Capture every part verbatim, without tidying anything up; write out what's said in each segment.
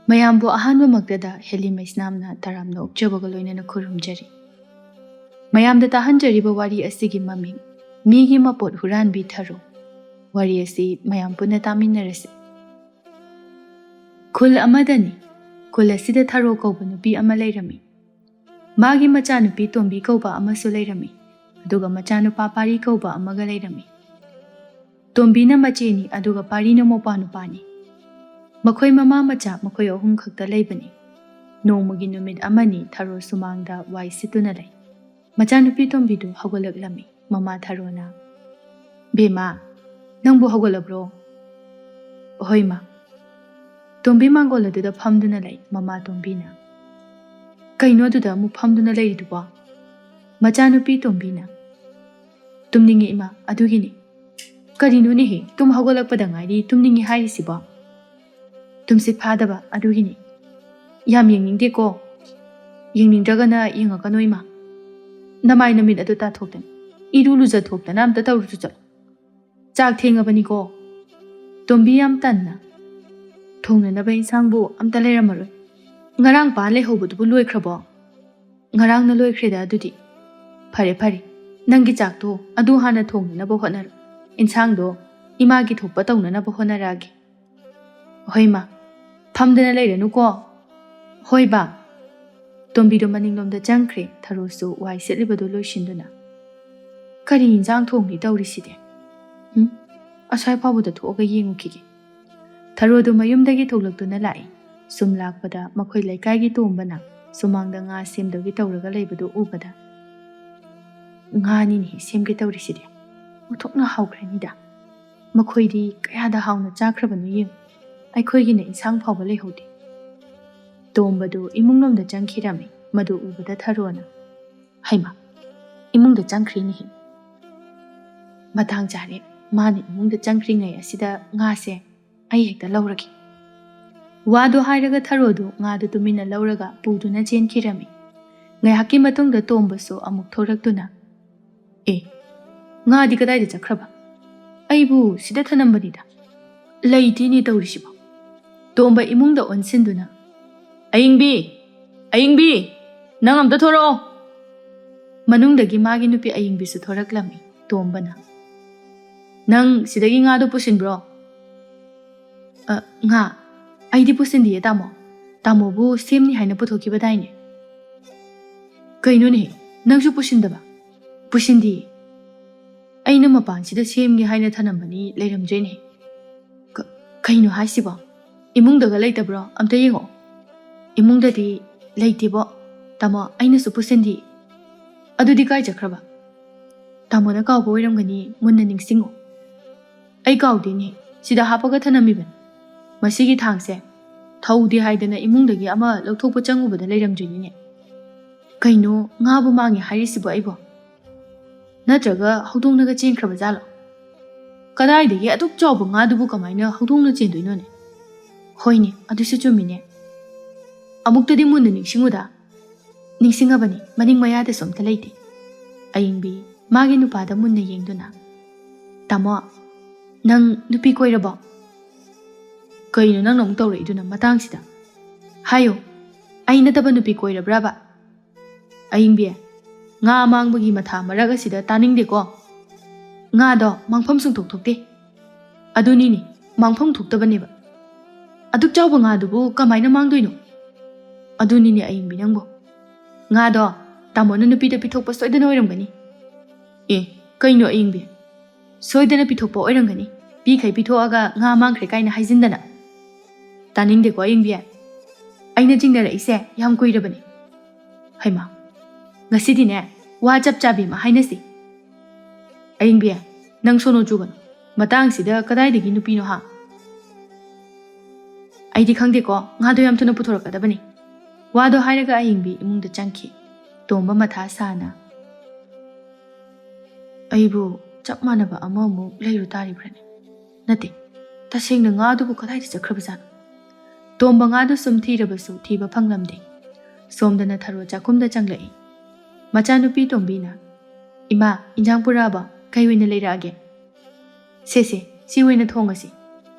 ꯃꯌꯥꯝꯕꯨ ꯑꯍꯥꯟꯕꯃꯛꯇꯗ ꯍꯦꯂꯤ ꯃꯩꯁꯅꯥꯝꯅ ꯇꯔꯥꯝꯅ ꯑꯣꯛꯆꯕꯒ ꯂꯣꯏꯅꯅ ꯈꯨꯔꯨꯝꯖꯔꯤ꯫ ꯃꯌꯥꯝꯗ ꯇꯥꯍꯟꯖꯔꯤꯕ ꯋꯥꯔꯤ ꯑꯁꯤꯒꯤ ꯃꯃꯤꯡ ꯃꯤꯒꯤ ꯃꯄꯣꯠ ꯍꯨꯔꯥꯟꯕꯤ ꯊꯔꯣ꯫ ꯋꯥꯔꯤ ꯑꯁꯤ ꯃꯌꯥꯝ ꯄꯨꯟꯅ ꯇꯥꯃꯤꯟꯅꯔꯁꯤ꯫ ꯈꯨꯜ ꯑꯃꯗꯅꯤ꯫ ꯈꯨꯜ ꯑꯁꯤꯗ ꯊꯔꯣ ꯀꯧꯕ ꯅꯨꯄꯤ ꯑꯃ ꯂꯩꯔꯝꯃꯤ꯫ ꯃꯥꯒꯤ ꯃꯆꯥꯅꯨꯄꯤ ꯇꯣꯝꯕꯤ ꯀꯧꯕ ꯑꯃꯁꯨ ꯂꯩꯔꯝꯃꯤ, ꯑꯗꯨꯒ ꯃꯆꯥꯅꯨꯄꯥ ꯄꯥꯔꯤ ꯀꯧꯕ ꯑꯃꯒ ꯂꯩꯔꯝꯃꯤ꯫ ꯇꯣꯝꯕꯤꯅ ꯃꯆꯦꯅꯤ, ꯑꯗꯨꯒ ꯄꯥꯔꯤꯅ ꯃꯧꯄꯥ ꯅꯨꯄꯥꯅꯤ꯫ ꯃꯈꯣꯏ ꯃꯃꯥ ꯃꯆꯥ ꯃꯈꯣꯏ ꯑꯍꯨꯝ ꯈꯛꯇ ꯂꯩꯕꯅꯤ꯫ ꯅꯣꯡꯃꯒꯤ ꯅꯨꯃꯤꯠ ꯑꯃꯅꯤ ꯊꯔꯣ ꯁꯨꯃꯥꯡꯗ ꯋꯥꯏ ꯁꯤꯠꯇꯨꯅ ꯂꯩ꯫ ꯃꯆꯥꯅꯨꯄꯤ ꯇꯣꯝꯕꯤꯗꯨ ꯍꯧꯒꯠꯂꯛꯂꯝꯃꯤ꯫ ꯃꯃꯥ ꯊꯔꯣꯅ, "ꯕꯦꯝꯃ, ꯅꯪꯕꯨ ꯍꯧꯒꯠꯂꯕ꯭ꯔꯣ?" "ꯍꯣꯏ, ꯃꯥ꯫" ꯇꯣꯝꯕꯤ ꯃꯥꯡꯒꯣꯜ ꯑꯗꯨꯗ ꯐꯝꯗꯨꯅ ꯂꯩ꯫ ꯃꯃꯥ ꯇꯣꯝꯕꯤꯅ, "ꯀꯩꯅꯣ ꯑꯗꯨꯗ ꯑꯃꯨꯛ ꯐꯝꯗꯨꯅ ꯂꯩꯔꯤꯗꯨꯕꯣ?" ꯃꯆꯥꯅꯨꯄꯤ ꯇꯣꯝꯕꯤꯅ, "ꯇꯨꯝꯅꯤꯡꯉꯦ, ꯏꯃꯥ, ꯑꯗꯨꯒꯤꯅꯤ꯫" "ꯀꯔꯤꯅꯣꯅꯦꯍꯦ, ꯇꯨꯝ ꯍꯧꯒꯠꯂꯛꯄꯗ ꯉꯥꯏꯔꯤ ꯇꯨꯝꯅꯤꯡꯉꯦ ꯍꯥꯏꯔꯤꯁꯤꯕꯣ?" "ꯇꯨꯝꯁꯤꯠ ꯐꯥꯗꯕ ꯑꯗꯨꯒꯤꯅꯤ꯫" "ꯌꯥꯝ ꯌꯦꯡꯅꯤꯡꯗꯦꯀꯣ꯫" "ꯌꯦꯡꯅꯤꯡꯗ꯭ꯔꯒꯅ ꯌꯦꯡꯉꯛꯀꯅꯣ, ꯏꯃꯥ꯫ ꯅꯃꯥꯏ ꯅꯃꯤꯠ ꯑꯗꯨ ꯇꯥꯊꯣꯛꯇꯅ, ꯏꯔꯨ ꯂꯨꯖꯊꯣꯛꯇꯅ ꯑꯝꯇ ꯇꯧꯔꯨꯆꯣ ꯆꯠꯂꯣ꯫ ꯆꯥꯛ ꯊꯦꯡꯉꯕꯅꯤꯀꯣ꯫" ꯇꯣꯝꯕꯤ ꯌꯥꯝ ꯇꯟꯅ, "ꯊꯣꯡꯅꯅꯕ ꯏꯟꯁꯥꯡꯕꯨ ꯑꯝꯇ ꯂꯩꯔꯝꯃꯔꯣꯏ꯫ ꯉꯔꯥꯡ ꯄꯥꯟ ꯂꯩꯍꯧꯕꯗꯨꯕꯨ ꯂꯣꯏꯈ꯭ꯔꯕꯣ?" "ꯉꯔꯥꯡꯅ ꯂꯣꯏꯈ꯭ꯔꯦꯗ ꯑꯗꯨꯗꯤ꯫" "ꯐꯔꯦ, ꯐꯔꯦ, ꯅꯪꯒꯤ ꯆꯥꯛꯇꯣ ꯑꯗꯨ ꯍꯥꯟꯅ ꯊꯣꯡꯅꯅꯕ ꯍꯣꯠꯅꯔꯣ꯫ ꯏꯟꯁꯥꯡꯗꯣ ꯏꯃꯥꯒꯤ ꯊꯣꯛꯄ ꯇꯧꯅꯅꯕ ꯍꯣꯠꯅꯔꯛꯑꯒꯦ꯫" "ꯍꯣꯏ, ꯃꯥ꯫ ꯐꯝꯗꯅ ꯂꯩꯔꯅꯨꯀꯣ꯫" "ꯍꯣꯏ, ꯕꯥ꯫" ꯇꯣꯝꯕꯤꯗꯣ ꯃꯅꯤꯡꯂꯣꯝꯗ ꯆꯪꯈ꯭ꯔꯦ, ꯊꯔꯣꯁꯨ ꯋꯥꯏ ꯁꯤꯠꯂꯤꯕꯗꯨ ꯂꯣꯏꯁꯤꯟꯗꯨꯅ꯫ "ꯀꯔꯤ ꯏꯟꯁꯥꯡ ꯊꯣꯡꯅꯤ ꯇꯧꯔꯤꯁꯤꯗꯤ? ꯎꯝ, ꯑꯁ꯭ꯋꯥꯏ ꯐꯥꯎꯕꯗ ꯊꯣꯛꯑꯒ ꯌꯦꯡꯉꯨꯈꯤꯒꯦ꯫" ꯊꯔꯣꯗꯨ ꯃꯌꯨꯝꯗꯒꯤ ꯊꯣꯛꯂꯛꯇꯨꯅ ꯂꯥꯛꯏ꯫ ꯁꯨꯝ ꯂꯥꯛꯄꯗ ꯃꯈꯣꯏ ꯂꯩꯀꯥꯏꯒꯤ ꯇꯣꯝꯕꯅ ꯁꯨꯃꯥꯡꯗ ꯉꯥ ꯁꯦꯝꯗꯧꯒꯤ ꯇꯧꯔꯒ ꯂꯩꯕꯗꯨ ꯎꯕꯗ, "ꯉꯥꯅꯤꯅꯦ ꯁꯦꯝꯒꯦ ꯇꯧꯔꯤꯁꯤꯗꯤ꯫ ꯑꯣꯟꯊꯣꯛꯅ ꯍꯥꯎꯈ꯭ꯔꯅꯤꯗ꯫ ꯃꯈꯣꯏꯗꯤ ꯀꯌꯥꯗ ꯍꯥꯎꯅ ꯆꯥꯈ꯭ꯔꯕꯅꯣ ꯌꯦꯡꯉꯨ꯫ ꯑꯩꯈꯣꯏꯒꯤꯅ ꯏꯟꯁꯥꯡ ꯐꯥꯎꯕ ꯂꯩꯍꯧꯗꯦ꯫" ꯇꯣꯝꯕꯗꯨ ꯏꯃꯨꯡꯂꯣꯝꯗ ꯆꯪꯈꯤꯔꯝꯃꯤ꯫ ꯃꯗꯨ ꯎꯕꯗ ꯊꯔꯣꯅ, "ꯍꯩꯃꯥ, ꯏꯃꯨꯡꯗ ꯆꯪꯈ꯭ꯔꯦꯅꯦꯍꯦ꯫ ꯃꯇꯥꯡ ꯆꯥꯔꯦ, ꯃꯥꯅ ꯏꯃꯨꯡꯗ ꯆꯪꯈ꯭ꯔꯤꯉꯩ ꯑꯁꯤꯗ ꯉꯥꯁꯦ ꯑꯩ ꯍꯦꯛꯇ ꯂꯧꯔꯒꯦ꯫" ꯋꯥꯗꯨ ꯍꯥꯏꯔꯒ ꯊꯔꯣꯗꯨ ꯉꯥꯗꯨ ꯇꯨꯃꯤꯟꯅ ꯂꯧꯔꯒ ꯄꯨꯗꯨꯅ ꯆꯦꯟꯈꯤꯔꯝꯃꯤ꯫ ꯉꯥꯏꯍꯥꯛꯀꯤ ꯃꯇꯨꯡꯗ ꯇꯣꯝꯕꯁꯨ ꯑꯃꯨꯛ ꯊꯣꯔꯛꯇꯨꯅ, "ꯑꯦ, ꯉꯥꯗꯤ ꯀꯗꯥꯏꯗ ꯆꯠꯈ꯭ꯔꯕ? ꯑꯩꯕꯨ ꯁꯤꯗ ꯊꯅꯝꯕꯅꯤꯗ꯫ ꯂꯩꯇꯦꯅꯦ ꯇꯧꯔꯤꯁꯤꯕꯣ꯫" ꯇꯣꯝꯕ ꯏꯃꯨꯡꯗ ꯑꯣꯟꯁꯤꯟꯗꯨꯅ, "ꯑꯌꯤꯡꯕꯤ! ꯑꯌꯤꯡꯕꯤ! ꯅꯪ ꯑꯝꯇ ꯊꯣꯔꯛꯑꯣ!" ꯃꯅꯨꯡꯗꯒꯤ ꯃꯥꯒꯤ ꯅꯨꯄꯤ ꯑꯌꯤꯡꯕꯤꯁꯨ ꯊꯣꯔꯛꯂꯝꯃꯤ꯫ ꯇꯣꯝꯕꯅ, "ꯅꯪ ꯁꯤꯗꯒꯤ ꯉꯥꯗꯣ ꯄꯨꯁꯤꯟꯕ꯭ꯔꯣ?" "ꯑ, ꯉꯥ? ꯑꯩꯗꯤ ꯄꯨꯁꯤꯟꯗꯤꯌꯦ, ꯇꯥꯃꯣ꯫ ꯇꯥꯃꯣꯕꯨ ꯁꯦꯝꯅꯤ ꯍꯥꯏꯅ ꯄꯨꯊꯣꯛꯈꯤꯕꯗꯥꯏꯅꯦ?" "ꯀꯩꯅꯣꯅꯦ, ꯅꯪꯁꯨ ꯄꯨꯁꯤꯟꯗꯕ?" "ꯄꯨꯁꯤꯟꯗꯤꯌꯦ꯫ ꯑꯩꯅ ꯃꯄꯥꯟꯁꯤꯗ ꯁꯦꯝꯒꯦ ꯍꯥꯏꯅ ꯊꯅꯝꯕꯅꯤ, ꯂꯩꯔꯝꯗ꯭ꯔꯦꯅꯦ꯫ ꯀ-, ꯀꯩꯅꯣ ꯍꯥꯏꯁꯤꯕꯣ? ꯏꯃꯨꯡꯗꯒ ꯂꯩꯇꯕ꯭ꯔꯣ? ꯑꯝꯇ ꯌꯦꯡꯉꯛꯑꯣ꯫" "ꯏꯃꯨꯡꯗꯗꯤ ꯂꯩꯇꯦꯕꯣ, ꯇꯥꯃꯣ, ꯑꯩꯅꯁꯨ ꯄꯨꯁꯤꯟꯗꯤ꯫" "ꯑꯗꯨꯗꯤ ꯀꯥꯏ ꯆꯠꯈ꯭ꯔꯕ?" "ꯇꯥꯃꯣꯅ ꯀꯥꯎꯕ ꯑꯣꯏꯔꯝꯒꯅꯤ, ꯃꯨꯟꯅ ꯅꯤꯡꯁꯤꯡꯉꯨ꯫" "ꯑꯩ ꯀꯥꯎꯗꯦꯅꯦ, ꯁꯤꯗ ꯍꯥꯞꯄꯒ ꯊꯅꯝꯃꯤꯕꯅꯤ꯫ ꯃꯁꯤꯒꯤ ꯊꯥꯡꯁꯦ ꯊꯧꯗꯦ ꯍꯥꯏꯗꯅ ꯏꯃꯨꯡꯗꯒꯤ ꯑꯃ ꯂꯧꯊꯣꯛꯄ ꯆꯪꯉꯨꯕꯗ ꯂꯩꯔꯝꯗ꯭ꯔꯤꯅꯤꯅꯦ꯫ ꯀꯩꯅꯣ, ꯉꯥꯕꯨ ꯃꯥꯡꯉꯦ ꯍꯥꯏꯔꯤꯁꯤꯕꯣ ꯑꯩꯕꯣ? ꯅꯠꯇ꯭ꯔꯒ ꯍꯧꯗꯣꯡꯅꯒ ꯆꯦꯟꯈ꯭ꯔꯕ ꯖꯥꯠꯂꯣ? ꯀꯗꯥꯏꯗꯒꯤ ꯑꯗꯨꯛ ꯆꯥꯎꯕ ꯉꯥꯗꯨꯕꯨ ꯀꯃꯥꯏꯅ ꯍꯧꯗꯣꯡꯅ ꯆꯦꯟꯗꯣꯏꯅꯣꯅꯦ? ꯍꯣꯏꯅꯦ, ꯑꯗꯨꯁꯨ ꯆꯨꯝꯃꯤꯅꯦ꯫ ꯑꯃꯨꯛꯇꯗꯤ ꯃꯨꯟꯅ ꯅꯤꯡꯁꯤꯡꯉꯨꯗ꯫" "ꯅꯤꯡꯁꯤꯡꯉꯕꯅꯤ, ꯃꯅꯤꯡ ꯃꯌꯥꯗꯁꯨ ꯑꯝꯇ ꯂꯩꯇꯦ꯫" ꯑꯌꯤꯡꯕꯤ ꯃꯥꯒꯤ ꯅꯨꯄꯥꯗ ꯃꯨꯟꯅ ꯌꯦꯡꯗꯨꯅ, "ꯇꯥꯃꯣ, ꯅꯪ ꯅꯨꯄꯤ ꯀꯣꯏꯔꯕꯣ?" "ꯀꯩꯅꯣ ꯅꯪꯅ ꯑꯃꯨꯛ ꯇꯧꯔꯛꯏꯗꯨꯅ ꯃꯇꯥꯡꯁꯤꯗ? ꯍꯥꯏꯌꯨ, ꯑꯩ ꯅꯠꯇꯕ ꯅꯨꯄꯤ ꯀꯣꯏꯔꯕ꯭ꯔꯕ?" "ꯑꯌꯤꯡꯕꯤ, ꯉꯥ ꯃꯥꯡꯕꯒꯤ ꯃꯊꯥ ꯃꯔꯛ ꯑꯁꯤꯗ ꯇꯥꯅꯤꯡꯗꯦꯀꯣ꯫ ꯉꯥꯗꯣ ꯃꯥꯡꯐꯝ ꯁꯨꯡꯊꯣꯛ ꯊꯣꯛꯇꯦ꯫" "ꯑꯗꯨꯅꯤꯅꯦ, ꯃꯥꯡꯐꯝ ꯊꯣꯛꯇꯕꯅꯦꯕ꯫ ꯑꯗꯨꯛ ꯆꯥꯎꯕ ꯉꯥꯗꯨꯕꯨ ꯀꯃꯥꯏꯅ ꯃꯥꯡꯗꯣꯏꯅꯣ?" "ꯑꯗꯨꯅꯤꯅꯦ ꯑꯌꯤꯡꯕꯤ ꯅꯪꯕꯨ꯫ ꯉꯥꯗꯣ ꯇꯥꯃꯣꯅ ꯅꯨꯄꯤꯗ ꯄꯤꯊꯣꯛꯄ ꯁꯣꯏꯗꯅ ꯑꯣꯏꯔꯝꯒꯅꯤ꯫" "ꯑꯦ, ꯀꯩꯅꯣ ꯑꯌꯤꯡꯕꯤ? ꯁꯣꯏꯗꯅ ꯄꯤꯊꯣꯛꯄ ꯑꯣꯏꯔꯝꯒꯅꯤ꯫ ꯄꯤꯈꯩ ꯄꯤꯊꯣꯛꯑꯒ ꯉꯥ ꯃꯥꯡꯈ꯭ꯔꯦ ꯀꯥꯏꯅ ꯍꯥꯏꯖꯤꯟꯗꯅ꯫ ꯇꯥꯅꯤꯡꯗꯦꯀꯣ ꯑꯌꯤꯡꯕꯤ꯫ ꯑꯩꯅ ꯆꯤꯡꯅꯔꯛꯏꯁꯦ ꯌꯥꯝ ꯀꯨꯏꯔꯕꯅꯤ꯫" "ꯍꯩꯃꯥ, ꯉꯁꯤꯗꯤꯅꯦ, ꯋꯥ ꯆꯞ ꯆꯥꯕꯤ ꯑꯃ ꯍꯥꯏꯅꯁꯤ꯫" "ꯑꯌꯤꯡꯕꯤ, ꯅꯪ ꯁꯣꯅꯣ ꯆꯨꯒꯅꯨ꯫ ꯃꯇꯥꯡꯁꯤꯗ ꯀꯗꯥꯏꯗꯒꯤ ꯅꯨꯄꯤꯅꯣ ꯍꯥ?" "ꯑꯩꯗꯤ ꯈꯪꯗꯦꯀꯣ, ꯉꯥꯗꯣ ꯌꯥꯝ ꯊꯨꯅ ꯄꯨꯊꯣꯔꯛꯀꯗꯕꯅꯤ꯫" ꯋꯥꯗꯣ ꯍꯥꯏꯔꯒ ꯑꯌꯤꯡꯕꯤ ꯏꯃꯨꯡꯗ ꯆꯪꯈꯤ꯫ ꯇꯣꯝꯕ ꯃꯊꯥ ꯁꯥꯅ, "ꯑꯩꯕꯨ ꯆꯞ ꯃꯥꯟꯅꯕ ꯑꯃꯃꯨꯛ ꯂꯩꯔꯨ ꯇꯥꯔꯤꯕ꯭ꯔꯅꯦ? ꯅꯠꯇꯦ, ꯇꯁꯦꯡꯅ ꯉꯥꯗꯨꯕꯨ ꯀꯗꯥꯏꯗ ꯆꯠꯈ꯭ꯔꯕꯖꯥꯠꯅꯣ?" ꯇꯣꯝꯕ ꯉꯥꯗꯨ ꯁꯨꯝ ꯊꯤꯔꯕꯁꯨ ꯊꯤꯕ ꯐꯪꯂꯝꯗꯦ꯫ ꯁꯣꯝꯗꯅ ꯊꯔꯣ ꯆꯥꯛꯈꯨꯝꯗ ꯆꯪꯂꯛꯏ꯫ ꯃꯆꯥꯅꯨꯄꯤ ꯇꯣꯝꯕꯤꯅ, "ꯏꯃꯥ, ꯏꯟꯖꯥꯡ ꯄꯨꯔꯛꯑꯕ? ꯀꯩ ꯑꯣꯏꯅ ꯂꯩꯔꯛꯑꯒꯦ?" "ꯁꯦ, ꯁꯦ, ꯁꯤ ꯑꯣꯏꯅ ꯊꯣꯡꯉꯁꯤ꯫"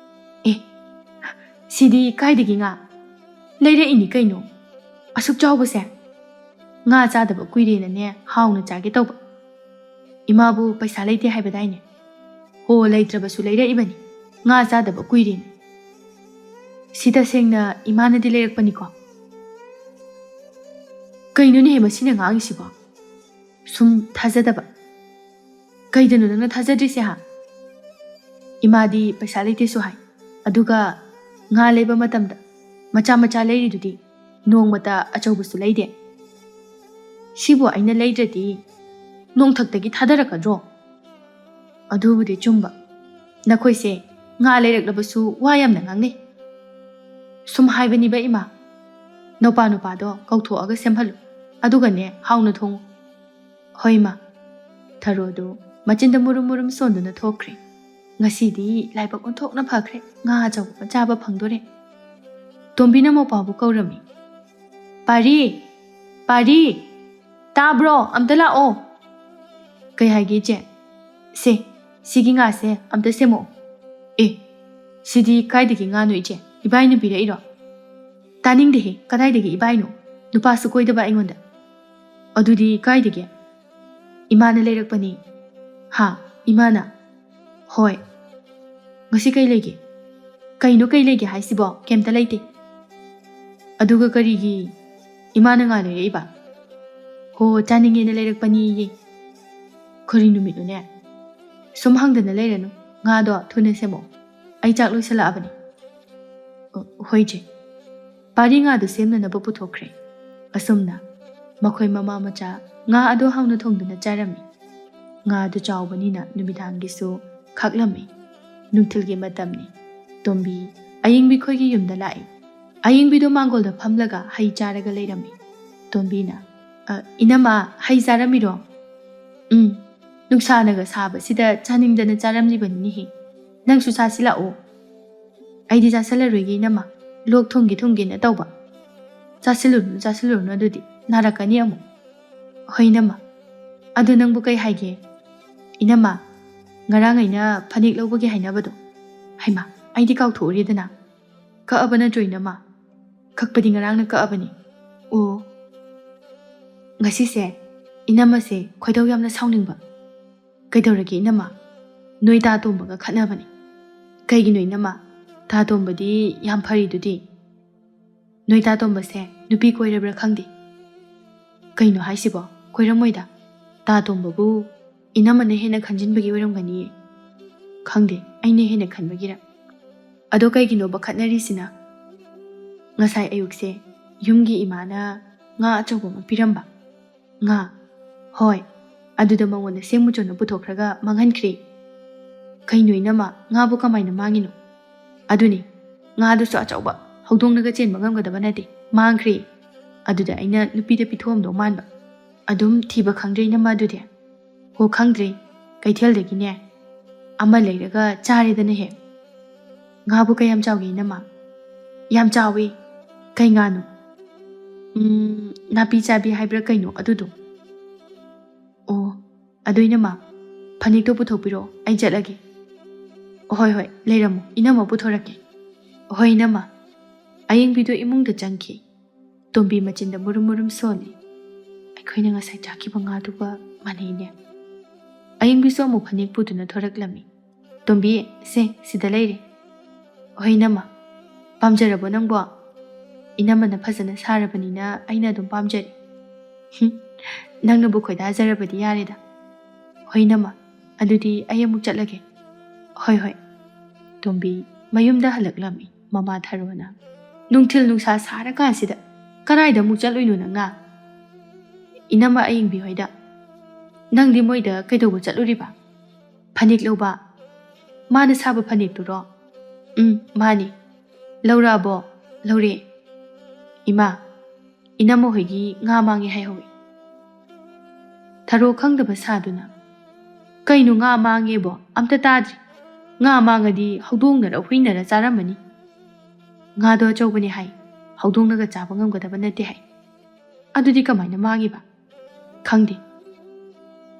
"ꯑꯦ, "ꯁꯤꯗꯤ ꯀꯥꯏꯗꯒꯤ ꯉꯥ? ꯂꯩꯔꯛꯏꯅꯤ ꯀꯩꯅꯣ꯫ ꯑꯁꯨꯛ ꯆꯥꯎꯕꯁꯦ? ꯉꯥ ꯆꯥꯗꯕ ꯀꯨꯏꯔꯦꯅꯅꯦ ꯍꯥꯎꯅ ꯆꯥꯒꯦ ꯇꯧꯕ꯫ ꯏꯃꯥꯕꯨ ꯄꯩꯁꯥ ꯂꯩꯇꯦ ꯍꯥꯏꯕꯗꯥꯏꯅꯦ? ꯍꯣ, ꯂꯩꯇ꯭ꯔꯕꯁꯨ ꯂꯩꯔꯛꯏꯕꯅꯤ꯫ ꯉꯥ ꯆꯥꯗꯕ ꯀꯨꯏꯔꯦꯅ꯫ ꯁꯤ ꯇꯁꯦꯡꯅ ꯏꯃꯥꯅꯗꯤ ꯂꯩꯔꯛꯄꯅꯤꯀꯣ?" "ꯀꯩꯅꯣꯅꯦꯍꯦ ꯃꯁꯤꯅ ꯉꯥꯡꯉꯤꯁꯤꯕꯣ? ꯁꯨꯝ ꯊꯥꯖꯗꯕ꯫ ꯀꯩꯗꯅꯣ ꯅꯪꯅ ꯊꯥꯖꯗ꯭ꯔꯤꯁꯦ, ꯍꯥ? ꯏꯃꯥꯗꯤ ꯄꯩꯁꯥ ꯂꯩꯇꯦꯁꯨ ꯍꯥꯏ, ꯑꯗꯨꯒ ꯉꯥ ꯂꯩꯕ ꯃꯇꯝꯗ ꯃꯆꯥ ꯃꯆꯥ ꯂꯩꯔꯤꯗꯨꯗꯤ, ꯅꯣꯡꯃꯇ ꯑꯆꯧꯕꯁꯨ ꯂꯩꯗꯦ꯫ ꯁꯤꯕꯨ ꯑꯩꯅ ꯂꯩꯗ꯭ꯔꯗꯤ ꯅꯣꯡꯊꯛꯇꯒꯤ ꯊꯥꯗꯔꯛꯀꯗ꯭ꯔꯣ?" "ꯑꯗꯨꯕꯨꯗꯤ ꯆꯨꯝꯕ꯫ ꯅꯈꯣꯏꯁꯦ ꯉꯥ ꯂꯩꯔꯛꯂꯕꯁꯨ ꯋꯥ ꯌꯥꯝꯅ ꯉꯥꯡꯅꯩ꯫ ꯁꯨꯝ ꯍꯥꯏꯕꯅꯤꯕ ꯏꯃꯥ, ꯅꯧꯄꯥ ꯅꯨꯄꯥꯗꯣ ꯀꯧꯊꯣꯛꯑꯒ ꯁꯦꯝꯍꯜꯂꯨ, ꯑꯗꯨꯒꯅꯦ ꯍꯥꯎꯅ ꯊꯣꯡꯉꯨ꯫" "ꯍꯣꯏ ꯏꯃꯥ꯫" ꯊꯔꯣꯗꯨ ꯃꯆꯤꯟꯗ ꯃꯨꯔꯨꯝ ꯃꯨꯔꯨꯝ ꯁꯣꯟꯗꯨꯅ ꯊꯣꯛꯈ꯭ꯔꯦ꯫ "ꯉꯁꯤꯗꯤ ꯂꯥꯏꯕꯛ ꯑꯣꯟꯊꯣꯛꯅ ꯐꯈ꯭ꯔꯦ, ꯉꯥ ꯑꯆꯧꯕ ꯑꯃ ꯆꯥꯕ ꯐꯪꯗꯣꯔꯦ꯫" ꯇꯣꯝꯕꯤꯅ ꯃꯧꯄꯥꯕꯨ ꯀꯧꯔꯝꯃꯤ꯫ "ꯄꯥꯔꯤ! ꯄꯥꯔꯤ! ꯇꯥꯕ꯭ꯔꯣ? ꯑꯝꯇ ꯂꯥꯛꯑꯣ!" "ꯀꯩ ꯍꯥꯏꯒꯦ, ꯏꯆꯦ?" "ꯁꯦ, ꯁꯤꯒꯤ ꯉꯥꯁꯦ ꯑꯝꯇ ꯁꯦꯝꯃꯛꯑꯣ꯫" "ꯑꯦ, ꯁꯤꯗꯤ ꯀꯥꯏꯗꯒꯤ ꯉꯥꯅꯣ, ꯏꯆꯦ? ꯏꯕꯥꯏꯅ ꯄꯤꯔꯛꯏꯔꯣ?" "ꯇꯥꯅꯤꯡꯗꯦꯍꯦ, ꯀꯗꯥꯏꯗꯒꯤ ꯏꯕꯥꯏꯅꯣ? ꯅꯨꯄꯥꯁꯨ ꯀꯣꯏꯗꯕ ꯑꯩꯉꯣꯟꯗ꯫" "ꯑꯗꯨꯗꯤ ꯀꯥꯏꯗꯒꯤ?" "ꯏꯃꯥꯅ ꯂꯩꯔꯛꯄꯅꯤ꯫" "ꯍꯥ? ꯏꯃꯥꯅ?" "ꯍꯣꯏ꯫" "ꯉꯁꯤ ꯀꯩ ꯂꯩꯒꯦ? ꯀꯩꯅꯣ ꯀꯩ ꯂꯩꯒꯦ ꯍꯥꯏꯁꯤꯕꯣ? ꯀꯩꯝꯇ ꯂꯩꯇꯦ꯫" "ꯑꯗꯨꯒ ꯀꯔꯤꯒꯤ ꯏꯃꯥꯅ ꯉꯥ ꯂꯩꯔꯛꯏꯕ?" "ꯍꯣ, ꯆꯥꯅꯤꯡꯉꯦꯅ ꯂꯩꯔꯛꯄꯅꯤꯌꯦ꯫" "ꯀꯔꯤ ꯅꯨꯃꯤꯠꯅꯣꯅꯦ? ꯁꯨꯝ ꯍꯪꯗꯅ ꯂꯩꯔꯅꯨ, ꯉꯥꯗꯣ ꯊꯨꯅ ꯁꯦꯝꯃꯛꯑꯣ, ꯑꯩ ꯆꯥꯛ ꯂꯣꯏꯁꯤꯜꯂꯛꯑꯕꯅꯤ꯫" "ꯑ, ꯍꯣꯏ ꯏꯆꯦ꯫" ꯄꯥꯔꯤ ꯉꯥꯗꯨ ꯁꯦꯝꯅꯅꯕ ꯄꯨꯊꯣꯛꯈ꯭ꯔꯦ꯫ ꯑꯁꯨꯝꯅ ꯃꯈꯣꯏ ꯃꯃꯥ ꯃꯆꯥ ꯉꯥ ꯑꯗꯨ ꯍꯥꯎꯅ ꯊꯣꯡꯗꯨꯅ ꯆꯥꯔꯝꯃꯤ꯫ ꯉꯥ ꯑꯗꯨ ꯆꯥꯎꯕꯅꯤꯅ ꯅꯨꯃꯤꯗꯥꯡꯒꯤꯁꯨ ꯈꯥꯛꯂꯝꯃꯤ꯫ ꯅꯨꯡꯊꯤꯜꯒꯤ ꯃꯇꯝꯅꯤ꯫ ꯇꯣꯝꯕꯤ ꯑꯌꯤꯡꯕꯤ ꯈꯣꯏꯒꯤ ꯌꯨꯝꯗ ꯂꯥꯛꯏ꯫ ꯑꯌꯤꯡꯕꯤꯗꯣ ꯃꯥꯡꯒꯣꯜꯗ ꯐꯝꯂꯒ ꯍꯩ ꯆꯥꯔꯒ ꯂꯩꯔꯝꯃꯤ꯫ ꯇꯣꯝꯕꯤꯅ, "ꯑ, ꯏꯅꯝꯃ, ꯍꯩ ꯆꯥꯔꯝꯃꯤꯔꯣ?" "ꯎꯝ, ꯅꯨꯡꯁꯥꯅꯒ ꯁꯥꯕꯁꯤꯗ ꯆꯥꯅꯤꯡꯗꯅ ꯆꯥꯔꯝꯂꯤꯕꯅꯤꯅꯦꯍꯦ꯫ ꯅꯪꯁꯨ ꯆꯥꯁꯤ ꯂꯥꯛꯑꯣ꯫" "ꯑꯩꯗꯤ ꯆꯥꯁꯤꯜꯂꯔꯣꯏꯒꯦ ꯏꯅꯝꯃ, ꯂꯣꯛ ꯊꯨꯡꯒꯦ ꯊꯨꯡꯒꯦꯅ ꯇꯧꯕ꯫" "ꯆꯥꯁꯤꯜꯂꯨꯔꯨꯅꯨ, ꯆꯥꯁꯤꯜꯂꯨꯔꯨꯅꯨ, ꯑꯗꯨꯗꯤ ꯅꯥꯔꯛꯀꯅꯤ ꯑꯃꯨꯛ꯫" "ꯍꯣꯏ ꯏꯅꯝꯃ꯫ ꯑꯗꯨ ꯅꯪꯕꯨ ꯀꯩ ꯍꯥꯏꯒꯦ? ꯏꯅꯝꯃ, ꯉꯔꯥꯡ ꯑꯩꯅ ꯐꯅꯦꯛ ꯂꯧꯕꯒꯤ ꯍꯥꯏꯅꯕꯗꯣ, ꯍꯩꯃꯥ, ꯑꯩꯗꯤ ꯀꯥꯎꯊꯣꯛꯎꯔꯦꯗꯅ꯫ "ꯀꯛꯑꯕ ꯅꯠꯇ꯭ꯔꯣ, ꯏꯅꯝꯃ?" "ꯀꯛꯄꯗꯤ ꯉꯔꯥꯡꯅ ꯀꯛꯑꯕꯅꯤ꯫" "ꯑꯣ, ꯉꯁꯤꯁꯦ ꯏꯅꯝꯃꯁꯦ ꯈꯣꯏꯗꯧ ꯌꯥꯝꯅ ꯁꯥꯎꯅꯤꯡꯕ꯫" "ꯀꯩꯗꯧꯔꯒꯦ ꯏꯅꯝꯃ?" "ꯅꯣꯏ ꯇꯥ ꯇꯣꯝꯕꯒ ꯈꯠꯅꯕꯅꯤ꯫" "ꯀꯩꯒꯤꯅꯣ ꯏꯅꯝꯃ? ꯇꯥ ꯇꯣꯝꯕꯗꯤ ꯌꯥꯝ ꯐꯔꯤꯗꯨꯗꯤ꯫" "ꯅꯣꯏ ꯇꯥ ꯇꯣꯝꯕꯁꯦ ꯅꯨꯄꯤ ꯀꯣꯏꯔꯕ꯭ꯔꯥ ꯈꯪꯗꯦ꯫" "ꯀꯩꯅꯣ ꯍꯥꯏꯁꯤꯕꯣ? ꯀꯣꯏꯔꯝꯃꯣꯏꯗ꯫ ꯇꯥ ꯇꯣꯝꯕꯕꯨ ꯏꯅꯝꯃꯅ ꯍꯦꯟꯅ ꯈꯟꯖꯤꯟꯕꯒꯤ ꯑꯣꯏꯔꯝꯒꯅꯤꯌꯦ꯫" "ꯈꯪꯗꯦ, ꯑꯩꯅ ꯍꯦꯟꯅ ꯈꯟꯕꯒꯤꯔ꯫ ꯑꯗꯣ ꯀꯩꯒꯤꯅꯣꯕ ꯈꯠꯅꯔꯤꯁꯤꯅ?" "ꯉꯁꯥꯏ ꯑꯌꯨꯛꯁꯦ ꯌꯨꯝꯒꯤ ꯏꯃꯥꯅ ꯉꯥ ꯑꯆꯧꯕ ꯑꯃ ꯄꯤꯔꯝꯕ꯫" "ꯉꯥ?" "ꯍꯣꯏ, ꯑꯗꯨꯗ ꯃꯉꯣꯟꯗ ꯁꯦꯡ ꯃꯨꯆꯣꯟꯅ ꯄꯨꯊꯣꯛꯈ꯭ꯔꯒ ꯃꯥꯡꯍꯟꯈ꯭ꯔꯦ꯫" "ꯀꯩꯅꯣ ꯏꯅꯝꯃ, ꯉꯥꯕꯨ ꯀꯃꯥꯏꯅ ꯃꯥꯡꯉꯤꯅꯣ?" "ꯑꯗꯨꯅꯤ, ꯉꯥꯗꯨꯁꯨ ꯑꯆꯧꯕ, ꯍꯧꯗꯣꯡꯅꯒ ꯆꯦꯟꯕ ꯉꯝꯒꯗꯕ ꯅꯠꯇꯦ, ꯃꯥꯡꯈ꯭ꯔꯦ꯫ ꯑꯗꯨꯗ ꯑꯩꯅ ꯅꯨꯄꯤꯗ ꯄꯤꯊꯣꯛꯑꯝꯗꯧ ꯃꯥꯟꯕ꯫ ꯑꯗꯨꯝ ꯊꯤꯕ ꯈꯪꯗ꯭ꯔꯦ ꯏꯅꯝꯃ ꯑꯗꯨꯗꯤ꯫" "ꯍꯣ, ꯈꯪꯗ꯭ꯔꯦ, ꯀꯩꯊꯦꯜꯗꯒꯤꯅꯦ ꯑꯃ ꯂꯩꯔꯒ ꯆꯥꯔꯦꯗꯅ ꯍꯦꯛ꯫" "ꯉꯥꯕꯨ ꯀꯌꯥꯝ ꯆꯥꯎꯒꯦ ꯏꯅꯝꯃ?" "ꯌꯥꯝ ꯆꯥꯎꯋꯤ꯫" "ꯀꯩ ꯉꯥꯅꯣ?" "ꯎꯝ, ꯅꯥꯄꯤ ꯆꯥꯕꯤ ꯍꯥꯏꯕ꯭ꯔꯥ ꯀꯩꯅꯣ ꯑꯗꯨꯗꯣ꯫" "ꯑꯣ, ꯑꯗꯨ ꯏꯅꯝꯃ, ꯐꯅꯦꯛꯇꯣ ꯄꯨꯊꯣꯛꯄꯤꯔꯛꯑꯣ, ꯑꯩ ꯆꯠꯂꯒꯦ꯫" "ꯍꯣꯏ, ꯍꯣꯏ, ꯂꯩꯔꯝꯃꯣ, ꯏꯅꯝꯃ ꯄꯨꯊꯣꯔꯛꯀꯦ꯫" "ꯍꯣꯏ ꯏꯅꯝꯃ꯫" ꯑꯌꯦꯡꯕꯤꯗꯣ ꯏꯃꯨꯡꯗ ꯆꯪꯈꯤ꯫ ꯇꯣꯝꯕꯤ ꯃꯆꯤꯟꯗ ꯃꯨꯔꯨꯝ ꯃꯨꯔꯨꯝ ꯁꯣꯜꯂꯤ꯫ "ꯑꯩꯈꯣꯏꯅ ꯉꯁꯥꯏ ꯆꯥꯈꯤꯕ ꯉꯥꯗꯨꯒ ꯃꯥꯟꯅꯩꯅꯦ꯫" ꯑꯌꯦꯡꯕꯤꯁꯨ ꯑꯃꯨꯛ ꯐꯅꯦꯛ ꯄꯨꯗꯨꯅ ꯊꯣꯔꯛꯂꯝꯃꯤ꯫ "ꯇꯣꯝꯕꯤ, ꯁꯦ, ꯁꯤꯗ ꯂꯩꯔꯦ꯫" "ꯍꯣꯏ ꯏꯅꯝꯃ, ꯄꯥꯝꯖꯔꯕꯣ ꯅꯪꯕꯣ?" "ꯏꯅꯝꯃꯅ ꯐꯖꯅ ꯁꯥꯔꯕꯅꯤꯅ ꯑꯩꯅ ꯑꯗꯨꯝ ꯄꯥꯝꯖꯔꯦ꯫" "ꯍꯨꯝ, ꯅꯪꯅꯕꯨ ꯈꯣꯏꯗꯥꯖꯔꯕꯗꯤ ꯌꯥꯔꯦꯗ꯫" "ꯍꯣꯏ ꯏꯅꯝꯃ, ꯑꯗꯨꯗꯤ ꯑꯩ ꯑꯃꯨꯛ ꯆꯠꯂꯒꯦ꯫" "ꯍꯣꯏ, ꯍꯣꯏ꯫" ꯇꯣꯝꯕꯤ ꯃꯌꯨꯝꯗ ꯍꯜꯂꯛꯂꯝꯃꯤ꯫ ꯃꯃꯥ ꯊꯔꯣꯅ, "ꯅꯨꯡꯊꯤꯜ ꯅꯨꯡꯁꯥ ꯁꯥꯔꯀꯥꯟꯁꯤꯗ ꯀꯗꯥꯏꯗ ꯑꯃꯨꯛ ꯆꯠꯂꯨꯏꯅꯣ ꯅꯪꯅ?" "ꯏꯅꯝꯃ ꯑꯌꯦꯡꯕꯤ ꯍꯣꯏꯗ꯫" "ꯅꯪꯗꯤ ꯃꯣꯏꯗ ꯀꯩꯗꯧꯕ ꯆꯠꯂꯨꯔꯤꯕ?" "ꯐꯅꯦꯛ ꯂꯧꯕ꯫" "ꯃꯥꯅ ꯁꯥꯕ ꯐꯅꯦꯛꯇꯨꯔꯣ?" "ꯎꯝ, ꯃꯥꯅꯤ꯫" "ꯂꯧꯔꯛꯑꯕꯣ?" "ꯂꯧꯔꯦ꯫" "ꯏꯃꯥ, ꯏꯅꯝꯃ ꯍꯣꯏꯒꯤ ꯉꯥ ꯃꯥꯡꯉꯦ ꯍꯥꯏꯍꯧꯋꯤ꯫" ꯊꯔꯣ ꯈꯪꯗꯕ ꯁꯥꯗꯨꯅ, "ꯀꯩꯅꯣ ꯉꯥ ꯃꯥꯡꯉꯦꯕꯣ? ꯑꯝꯇ ꯇꯥꯗ꯭ꯔꯤ꯫ ꯉꯥ ꯃꯥꯡꯉꯗꯤ ꯍꯧꯗꯣꯡꯅꯔ ꯍꯨꯏꯅꯔ ꯆꯥꯔꯝꯃꯅꯤ꯫ ꯉꯥꯗꯣ ꯑꯆꯧꯕꯅꯦ ꯍꯥꯏ, ꯍꯧꯗꯣꯡꯅꯒ ꯆꯥꯕ ꯉꯝꯒꯗꯕ ꯅꯠꯇꯦ ꯍꯥꯏ꯫ ꯑꯗꯨꯗꯤ ꯀꯃꯥꯏꯅ ꯃꯥꯡꯉꯤꯕ? ꯈꯪꯗꯦ꯫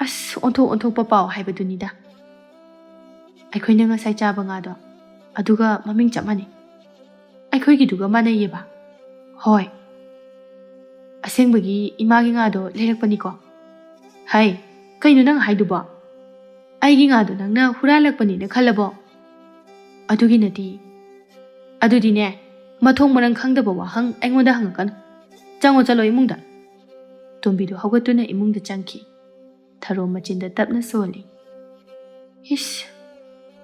ꯑꯁ, ꯑꯣꯟꯊꯣꯛ ꯑꯣꯟꯊꯣꯛꯄ ꯄꯥꯎ ꯍꯥꯏꯕꯗꯨꯅꯤꯗ꯫ ꯑꯩꯈꯣꯏꯅ ꯉꯁꯥꯏ ꯆꯥꯕ ꯉꯥꯗꯣ ꯑꯗꯨꯒ ꯃꯃꯤꯡ ꯆꯞ ꯃꯥꯟꯅꯩ꯫" ꯑꯩꯈꯣꯏꯒꯤꯗꯨꯒ ꯃꯥꯟꯅꯩꯌꯦꯕ꯫ ꯍꯣꯏ꯫ ꯑꯁꯦꯡꯕꯒꯤ ꯏꯃꯥꯒꯤ ꯉꯥꯗꯣ ꯂꯩꯔꯛꯄꯅꯤꯀꯣ? ꯍꯩ, ꯀꯩꯅꯣ ꯅꯪ ꯍꯥꯏꯗꯨꯕꯣ? ꯑꯩꯒꯤ ꯉꯥꯗꯣ ꯅꯪꯅ ꯍꯨꯔꯥꯜꯂꯛꯄꯅꯤꯅ ꯈꯜꯂꯕꯣ? ꯑꯗꯨꯒꯤ ꯅꯠꯇꯦ꯫ ꯑꯗꯨꯗꯤꯅꯦ, ꯃꯊꯣꯡ ꯃꯔꯝ ꯈꯪꯗꯕ ꯋꯥꯍꯪ ꯑꯩꯉꯣꯟꯗ ꯍꯪꯉꯛꯀꯅꯨ꯫ ꯆꯪꯉꯣ ꯆꯠꯂꯣ ꯏꯃꯨꯡꯗ꯫ ꯇꯣꯝꯕꯤꯗꯨ ꯍꯧꯒꯠꯇꯨꯅ ꯏꯃꯨꯡꯗ ꯆꯪꯈꯤ꯫ ꯊꯔꯣ ꯃꯆꯤꯟꯗ ꯇꯞꯅ ꯁꯣꯜꯂꯤ꯫ ꯏꯁ,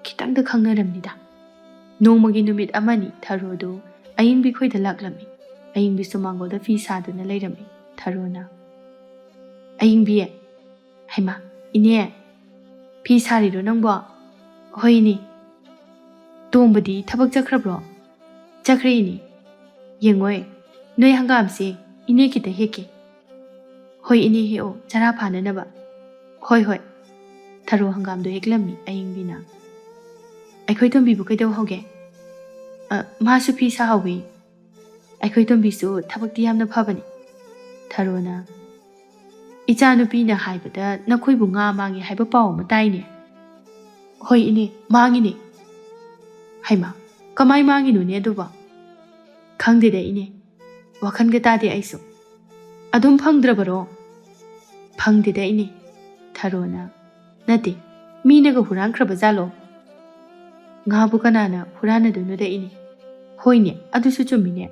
ꯈꯤꯇꯪꯗ ꯈꯪꯅꯔꯝꯅꯤꯗ꯫ ꯅꯣꯡꯃꯒꯤ ꯅꯨꯃꯤꯠ ꯑꯃꯅꯤ ꯊꯔꯣꯗꯨ ꯑꯌꯤꯡꯕꯤ ꯈꯣꯏꯗ ꯂꯥꯛꯂꯝꯃꯤ꯫ ꯑꯌꯤꯡꯕꯤꯁꯨ ꯃꯥꯡꯒꯣꯜꯗ ꯐꯤ ꯁꯥꯗꯨꯅ ꯂꯩꯔꯝꯃꯤ꯫ ꯊꯔꯣꯅ, "ꯑꯌꯤꯡꯕꯤ, ꯍꯩꯃꯥ, ꯏꯅꯦ, ꯐꯤ ꯁꯥꯔꯤꯔꯣ ꯅꯪꯕꯣ?" "ꯍꯣꯏ ꯏꯅꯦ꯫" "ꯇꯣꯝꯕꯗꯤ ꯊꯕꯛ ꯆꯠꯈ꯭ꯔꯕ꯭ꯔꯣ?" "ꯆꯠꯈ꯭ꯔꯦ ꯏꯅꯦ꯫ ꯌꯦꯡꯉꯣꯏ, ꯅꯣꯏ ꯍꯪꯒꯥꯝꯁꯦ ꯏꯅꯦ ꯈꯤꯇ ꯍꯦꯛꯀꯦ꯫" "ꯍꯣꯏ ꯏꯅꯦ, ꯍꯦꯛꯑꯣ, ꯆꯔꯥ ꯐꯥꯅꯅꯕ꯫" "ꯍꯣꯏ, ꯍꯣꯏ꯫" ꯊꯔꯣ ꯍꯪꯒꯥꯝꯗꯣ ꯍꯦꯛꯂꯝꯃꯤ ꯑꯌꯤꯡꯕꯤꯅ꯫ "ꯑꯩꯈꯣꯏ ꯇꯣꯝꯕꯤꯕꯨ ꯀꯩꯗꯧꯍꯧꯒꯦ?" "ꯑ, ꯃꯥꯁꯨ ꯐꯤ ꯁꯥꯍꯧꯋꯤ꯫" "ꯑꯩꯈꯣꯏ ꯇꯣꯝꯕꯤꯁꯨ ꯊꯕꯛꯇꯤ ꯌꯥꯝꯅ ꯐꯕꯅꯤ꯫" ꯊꯔꯣꯅ, "ꯏꯆꯥꯅꯨꯄꯤꯅ ꯍꯥꯏꯕꯗ ꯅꯈꯣꯏꯕꯨ ꯉꯥ ꯃꯥꯡꯉꯤ ꯍꯥꯏꯕ ꯄꯥꯎ ꯑꯃ ꯇꯥꯏꯅꯦ꯫" "ꯍꯣꯏ ꯏꯅꯦ, ꯃꯥꯡꯉꯤꯅꯦ꯫" "ꯍꯩꯃꯥ, ꯀꯃꯥꯏ ꯃꯥꯡꯉꯤꯅꯣꯅꯦ ꯑꯗꯨꯕꯣ?" "ꯈꯪꯗꯦꯗ ꯏꯅꯦ, ꯋꯥꯈꯜꯒ ꯇꯥꯗꯦ ꯑꯩꯁꯨ꯫" "ꯑꯗꯨꯝ ꯐꯪꯗ꯭ꯔꯕꯔꯣ?" "ꯐꯪꯗꯦꯗ ꯏꯅꯦ꯫" ꯊꯔꯣꯅ, "ꯅꯠꯇꯦ, ꯃꯤꯅꯒ ꯍꯨꯔꯥꯟꯈ꯭ꯔꯕ ꯖꯥꯠꯂꯣ?" "ꯉꯥꯕꯨ ꯀꯅꯥꯅ ꯍꯨꯔꯥꯟꯅꯗꯣꯏꯅꯣꯗ ꯏꯅꯦ?" "ꯍꯣꯏꯅꯦ, ꯑꯗꯨꯁꯨ ꯆꯨꯝꯃꯤꯅꯦ꯫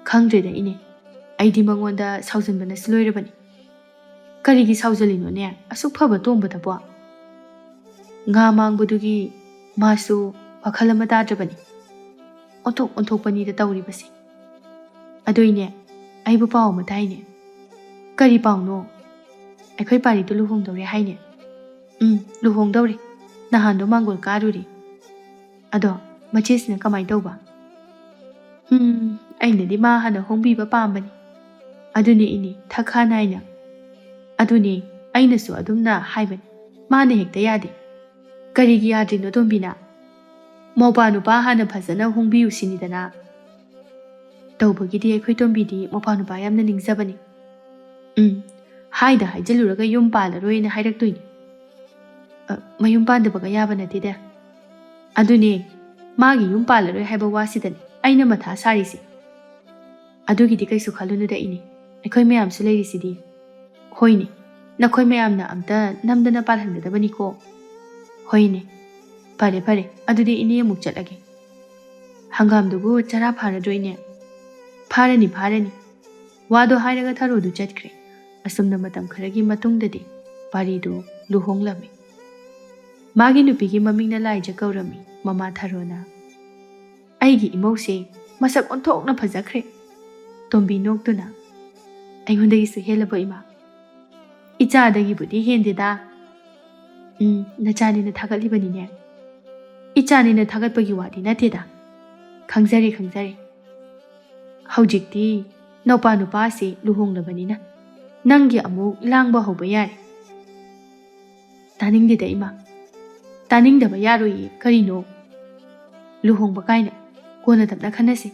ꯈꯪꯗ꯭ꯔꯦꯗ ꯏꯅꯦ, ꯑꯩꯗꯤ ꯃꯉꯣꯟꯗ ꯁꯥꯎꯖꯟꯕꯅꯁꯨ ꯂꯣꯏꯔꯕꯅꯤ꯫" "ꯀꯔꯤꯒꯤ ꯁꯥꯎꯖꯜꯂꯤꯅꯣꯅꯦ, ꯑꯁꯨꯛ ꯐꯕ ꯇꯣꯝꯕꯗꯕꯣ?" "ꯉꯥ ꯃꯥꯡꯕꯗꯨꯒꯤ ꯃꯥꯁꯨ ꯋꯥꯈꯜ ꯑꯃ ꯇꯥꯗ꯭ꯔꯕꯅꯤ꯫ ꯑꯣꯟꯊꯣꯛ ꯑꯣꯟꯊꯣꯛꯄꯅꯤꯗ ꯇꯧꯔꯤꯕꯁꯦ꯫ ꯑꯗꯨꯏꯅꯦ, ꯑꯩꯕꯨ ꯄꯥꯎ ꯑꯃ ꯇꯥꯏꯅꯦ꯫" "ꯀꯔꯤ ꯄꯥꯎꯅꯣ?" "ꯑꯩꯈꯣꯏ ꯄꯥꯔꯤꯗꯣ ꯂꯨꯍꯣꯡꯗꯧꯔꯦ ꯍꯥꯏꯅꯦ꯫" "ꯎꯝ, ꯂꯨꯍꯣꯡꯗꯧꯔꯦ꯫ ꯅꯍꯥꯟꯗꯣ ꯃꯥꯡꯒꯣꯜ ꯀꯥꯔꯨꯔꯦ꯫" "ꯑꯗꯣ ꯃꯆꯦꯁꯤꯅ ꯀꯃꯥꯏ ꯇꯧꯕ?" "ꯎꯝ, ꯑꯩꯅꯗꯤ ꯃꯥ ꯍꯥꯟꯅ ꯍꯣꯡꯕꯤꯕ ꯄꯥꯝꯕꯅꯤ꯫" "ꯑꯗꯨꯅꯦ ꯏꯅꯦ, ꯊꯛ ꯈꯥ ꯅꯥꯏꯅ꯫" "ꯑꯗꯨꯅꯦ, ꯑꯩꯅꯁꯨ ꯑꯗꯨꯝꯅ ꯍꯥꯏꯕꯅꯤ, ꯃꯥꯅ ꯍꯦꯛꯇ ꯌꯥꯗꯦ꯫" "ꯀꯔꯤꯒꯤ ꯌꯥꯗ꯭ꯔꯤꯅꯣ ꯇꯣꯝꯕꯤꯅ?" "ꯃꯧꯄꯥ ꯅꯨꯄꯥ ꯍꯥꯟꯅ ꯐꯖꯅ ꯍꯣꯡꯕꯤꯌꯨ ꯁꯤꯅꯤꯗꯅ꯫" "ꯇꯧꯕꯒꯤꯗꯤ ꯑꯩꯈꯣꯏ ꯇꯣꯝꯕꯤꯗꯤ ꯃꯧꯄꯥ ꯅꯨꯄꯥ ꯌꯥꯝꯅ ꯅꯤꯡꯖꯕꯅꯤ꯫" "ꯎꯝ, ꯍꯥꯏꯗ ꯍꯥꯏꯖꯤꯜꯂꯨꯔꯒ ꯌꯨꯝ ꯄꯥꯜꯂꯔꯣꯏꯅ ꯍꯥꯏꯔꯛꯇꯣꯏꯅꯤ꯫" "ꯑ, ꯃꯌꯨꯝ ꯄꯥꯟꯗꯕꯒ ꯌꯥꯕ ꯅꯠꯇꯦꯗ꯫" "ꯑꯗꯨꯅꯦ, ꯃꯥꯒꯤ ꯌꯨꯝ ꯄꯥꯜꯂꯔꯣꯏ ꯍꯥꯏꯕ ꯋꯥꯁꯤꯗꯅꯤ꯫ ꯑꯩꯅ ꯃꯊꯥ ꯁꯥꯔꯤꯁꯦ꯫ ꯑꯗꯨꯒꯤꯗꯤ ꯀꯩꯁꯨ ꯈꯜꯂꯨꯅꯨꯗ ꯏꯅꯦ, ꯑꯩꯈꯣꯏ ꯃꯌꯥꯝꯁꯨ ꯂꯩꯔꯤꯁꯤꯗꯤ꯫ ꯍꯣꯏꯅꯦ, ꯅꯈꯣꯏ ꯃꯌꯥꯝꯅ ꯑꯝꯇ ꯅꯝꯗꯅ ꯄꯥꯜꯍꯟꯒꯗꯕꯅꯤꯀꯣ꯫ ꯍꯣꯏꯅꯦ, ꯐꯔꯦ ꯐꯔꯦ, ꯑꯗꯨꯗꯤ ꯏꯅꯦ ꯑꯃꯨꯛ ꯆꯠꯂꯒꯦ꯫ ꯍꯪꯒꯥꯝꯗꯨꯕꯨ ꯆꯔꯥ ꯐꯥꯔꯗ꯭ꯔꯣ ꯏꯅꯦ? ꯐꯥꯔꯅꯤ ꯐꯥꯔꯅꯤ꯫ ꯋꯥꯗꯣ ꯍꯥꯏꯔꯒ ꯊꯔꯣꯗꯨ ꯆꯠꯈ꯭ꯔꯦ꯫ ꯑꯁꯨꯝꯅ ꯃꯇꯝ ꯈꯔꯒꯤ ꯃꯇꯨꯡꯗꯗꯤ ꯄꯥꯔꯤꯗꯨ ꯂꯨꯍꯣꯡꯂꯝꯃꯤ꯫ ꯃꯥꯒꯤ ꯅꯨꯄꯤꯒꯤ ꯃꯃꯤꯡꯅ ꯂꯥꯏꯖ ꯀꯧꯔꯝꯃꯤ꯫ ꯃꯃꯥ ꯊꯔꯣꯅ, "ꯑꯩꯒꯤ ꯏꯃꯧꯁꯦ ꯃꯁꯛ ꯑꯣꯟꯊꯣꯛꯅ ꯐꯖꯈ꯭ꯔꯦ"꯫ ꯇꯣꯝꯕꯤ ꯅꯣꯛꯇꯨꯅ, "ꯑꯩꯉꯣꯟꯗꯒꯤꯁꯨ ꯍꯦꯜꯂꯕꯣ ꯏꯃꯥ?" "ꯏꯆꯥꯗꯒꯤꯕꯨꯗꯤ ꯍꯦꯟꯗꯦꯗ꯫ ꯎꯝ, ꯅꯆꯥꯅꯤꯅ ꯊꯥꯒꯠꯂꯤꯕꯅꯤꯅꯦ"꯫ "ꯏꯆꯥꯅꯤꯅ ꯊꯥꯒꯠꯄꯒꯤ ꯋꯥꯗꯤ ꯅꯠꯇꯦꯗ꯫ ꯈꯪꯖꯔꯦ, ꯈꯪꯖꯔꯦ꯫ ꯍꯧꯖꯤꯛꯇꯤ ꯅꯧꯄꯥ ꯅꯨꯄꯥꯁꯤ ꯂꯨꯍꯣꯡꯂꯕꯅꯤꯅ ꯅꯪꯒꯤ ꯑꯃꯨꯛ ꯂꯥꯡꯕ ꯍꯧꯕ ꯌꯥꯔꯦ"꯫ "ꯇꯥꯅꯤꯡꯗꯦꯗ ꯏꯃꯥ"꯫ "ꯇꯥꯅꯤꯡꯗꯕ ꯌꯥꯔꯣꯏꯌꯦ꯫ ꯀꯔꯤꯅꯣ? ꯂꯨꯍꯣꯡꯕ ꯀꯥꯏꯅ ꯀꯣꯟꯅ ꯇꯞꯅ ꯈꯟꯅꯁꯤ꯫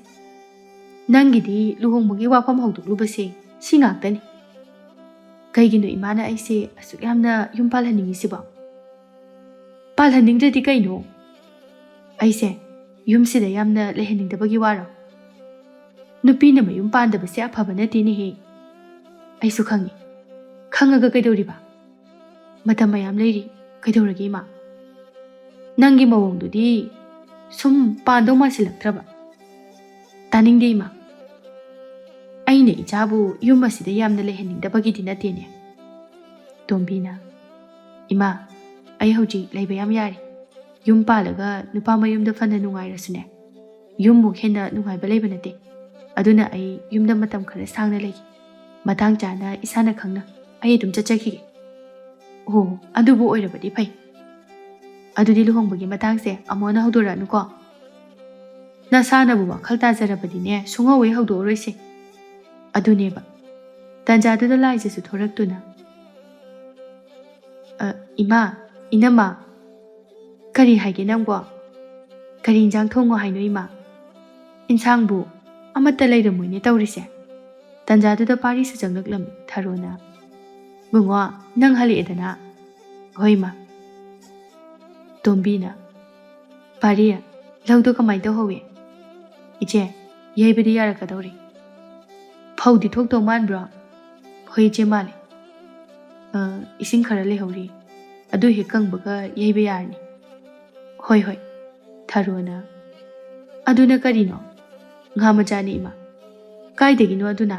ꯅꯪꯒꯤꯗꯤ ꯂꯨꯍꯣꯡꯕꯒꯤ ꯋꯥꯐꯝ ꯍꯧꯗꯣꯛꯂꯨꯕꯁꯦ ꯁꯤ ꯉꯥꯛꯇꯅꯤ꯫ ꯀꯩꯒꯤꯅꯣ ꯏꯃꯥꯅ ꯑꯩꯁꯦ ꯑꯁꯨꯛ ꯌꯥꯝꯅ ꯌꯨꯝ ꯄꯥꯜꯍꯟꯅꯤꯡꯉꯤꯁꯤꯕꯣ?" "ꯄꯥꯜꯍꯟꯅꯤꯡꯗ꯭ꯔꯗꯤ ꯀꯩꯅꯣ? ꯑꯩꯁꯦ ꯌꯨꯝꯁꯤꯗ ꯌꯥꯝꯅ ꯂꯩꯍꯟꯅꯤꯡꯗꯕꯒꯤ ꯋꯥꯔꯣ? ꯅꯨꯄꯤꯅ ꯃꯌꯨꯝ ꯄꯥꯟꯗꯕꯁꯦ ꯑꯐꯕ ꯅꯠꯇꯦꯅꯦꯍꯦ"꯫ "ꯑꯩꯁꯨ ꯈꯪꯉꯤ꯫ ꯈꯪꯉꯒ ꯀꯩꯗꯧꯔꯤꯕ? ꯃꯇꯝ ꯃꯌꯥꯝ ꯂꯩꯔꯤ꯫ ꯀꯩꯗꯧꯔꯒꯦ ꯏꯃꯥ? ꯅꯪꯒꯤ ꯃꯑꯣꯡꯗꯨꯗꯤ ꯁꯨꯝ ꯄꯥꯟꯗꯧ ꯃꯥꯟꯁꯤꯜꯂꯛꯇ꯭ꯔꯕ"꯫ "ꯇꯥꯅꯤꯡꯗꯦ ꯏꯃꯥ꯫ ꯑꯩꯅ ꯏꯆꯥꯕꯨ ꯌꯨꯝ ꯑꯁꯤꯗ ꯌꯥꯝꯅ ꯂꯩꯍꯟꯅꯤꯡꯗꯕꯒꯤꯗꯤ ꯅꯠꯇꯦꯅꯦ"꯫ ꯇꯣꯝꯕꯤꯅ, "ꯏꯃꯥ, ꯑꯩ ꯍꯧꯖꯤꯛ ꯂꯩꯕ ꯌꯥꯝ ꯌꯥꯔꯦ꯫ ꯌꯨꯝ ꯄꯥꯜꯂꯒ ꯅꯨꯄꯥ ꯃꯌꯨꯝꯗ ꯐꯅ ꯅꯨꯡꯉꯥꯏꯔꯁꯨꯅꯦ, ꯌꯨꯝꯃꯨꯛ ꯍꯦꯟꯅ ꯅꯨꯡꯉꯥꯏꯕ ꯂꯩꯕ ꯅꯠꯇꯦ꯫ ꯑꯗꯨꯅ ꯑꯩ ꯌꯨꯝꯗ ꯃꯇꯝ ꯈꯔ ꯁꯥꯡꯅ ꯂꯩꯒꯦ꯫ ꯃꯇꯥꯡ ꯆꯥꯅ ꯏꯁꯥꯅ ꯈꯪꯅ ꯑꯩ ꯑꯗꯨꯝ ꯆꯠꯆꯈꯤꯒꯦ"꯫ "ꯑꯣ, ꯑꯗꯨꯕꯨ ꯑꯣꯏꯔꯕꯗꯤ ꯐꯩ꯫ ꯑꯗꯨꯗꯤ ꯂꯨꯍꯣꯡꯕꯒꯤ ꯃꯇꯥꯡꯁꯦ ꯑꯃꯨꯛ ꯍꯟꯅ ꯍꯧꯗꯣꯔꯛꯑꯅꯨꯀꯣ꯫ ꯅꯁꯥꯅꯕꯨ ꯋꯥꯈꯜ ꯇꯥꯖꯔꯕꯗꯤꯅꯦ, ꯁꯨꯡꯍꯧ ꯍꯦꯛ ꯍꯧꯗꯣꯛꯑꯔꯣꯏꯁꯦ"꯫ ꯑꯗꯨꯅꯦꯕ꯫ ꯇꯥꯟꯖꯥꯗꯨꯗ ꯂꯥꯏꯖꯁꯨ ꯊꯣꯔꯛꯇꯨꯅ, "ꯑ, ꯏꯃꯥ, ꯏꯅꯝꯃ"꯫ "ꯀꯔꯤ ꯍꯥꯏꯒꯦ ꯅꯪꯕꯣ? ꯀꯔꯤ ꯏꯟꯖꯥꯡ ꯊꯣꯡꯉꯣ ꯍꯥꯏꯅꯣ ꯏꯃꯥ? ꯏꯟꯁꯥꯡꯕꯨ ꯑꯃꯠꯇ ꯂꯩꯔꯝꯃꯣꯏꯅꯦ ꯇꯧꯔꯤꯁꯦ"꯫ ꯇꯥꯟꯖꯥꯗꯨꯗ ꯄꯥꯔꯤꯁꯨ ꯆꯪꯂꯛꯂꯝꯃꯤ꯫ ꯊꯔꯣꯅ, "ꯕꯨꯡꯉꯣ, ꯅꯪ ꯍꯜꯂꯛꯑꯦꯗꯅ"꯫ "ꯍꯣꯏ ꯏꯃꯥ"꯫ ꯇꯣꯝꯕꯤꯅ, "ꯄꯥꯔꯤ, ꯂꯧꯗꯣ ꯀꯃꯥꯏꯅ ꯇꯧꯍꯧꯋꯤ?" "ꯏꯆꯦ, ꯌꯩꯕꯗꯤ ꯌꯥꯔꯛꯀꯗꯧꯔꯦ꯫ ꯐꯧꯗꯤ ꯊꯣꯛꯇꯧ ꯃꯥꯟꯕ꯭ꯔꯣ?" "ꯍꯣꯏ ꯏꯆꯦ, ꯃꯥꯜꯂꯦ꯫ ꯑ, ꯏꯁꯤꯡ ꯈꯔ ꯂꯩꯍꯧꯔꯤ, ꯑꯗꯨ ꯍꯦꯛ ꯀꯪꯕꯒ ꯌꯩꯕ ꯌꯥꯔꯅꯤ"꯫ "ꯍꯣꯏ ꯍꯣꯏ"꯫ ꯊꯔꯣꯅ, "ꯑꯗꯨꯅ ꯀꯔꯤꯅꯣ?" "ꯉꯥ ꯃꯆꯥꯅꯤ ꯏꯃꯥ"꯫ "ꯀꯥꯏꯗꯒꯤꯅꯣ ꯑꯗꯨꯅ?"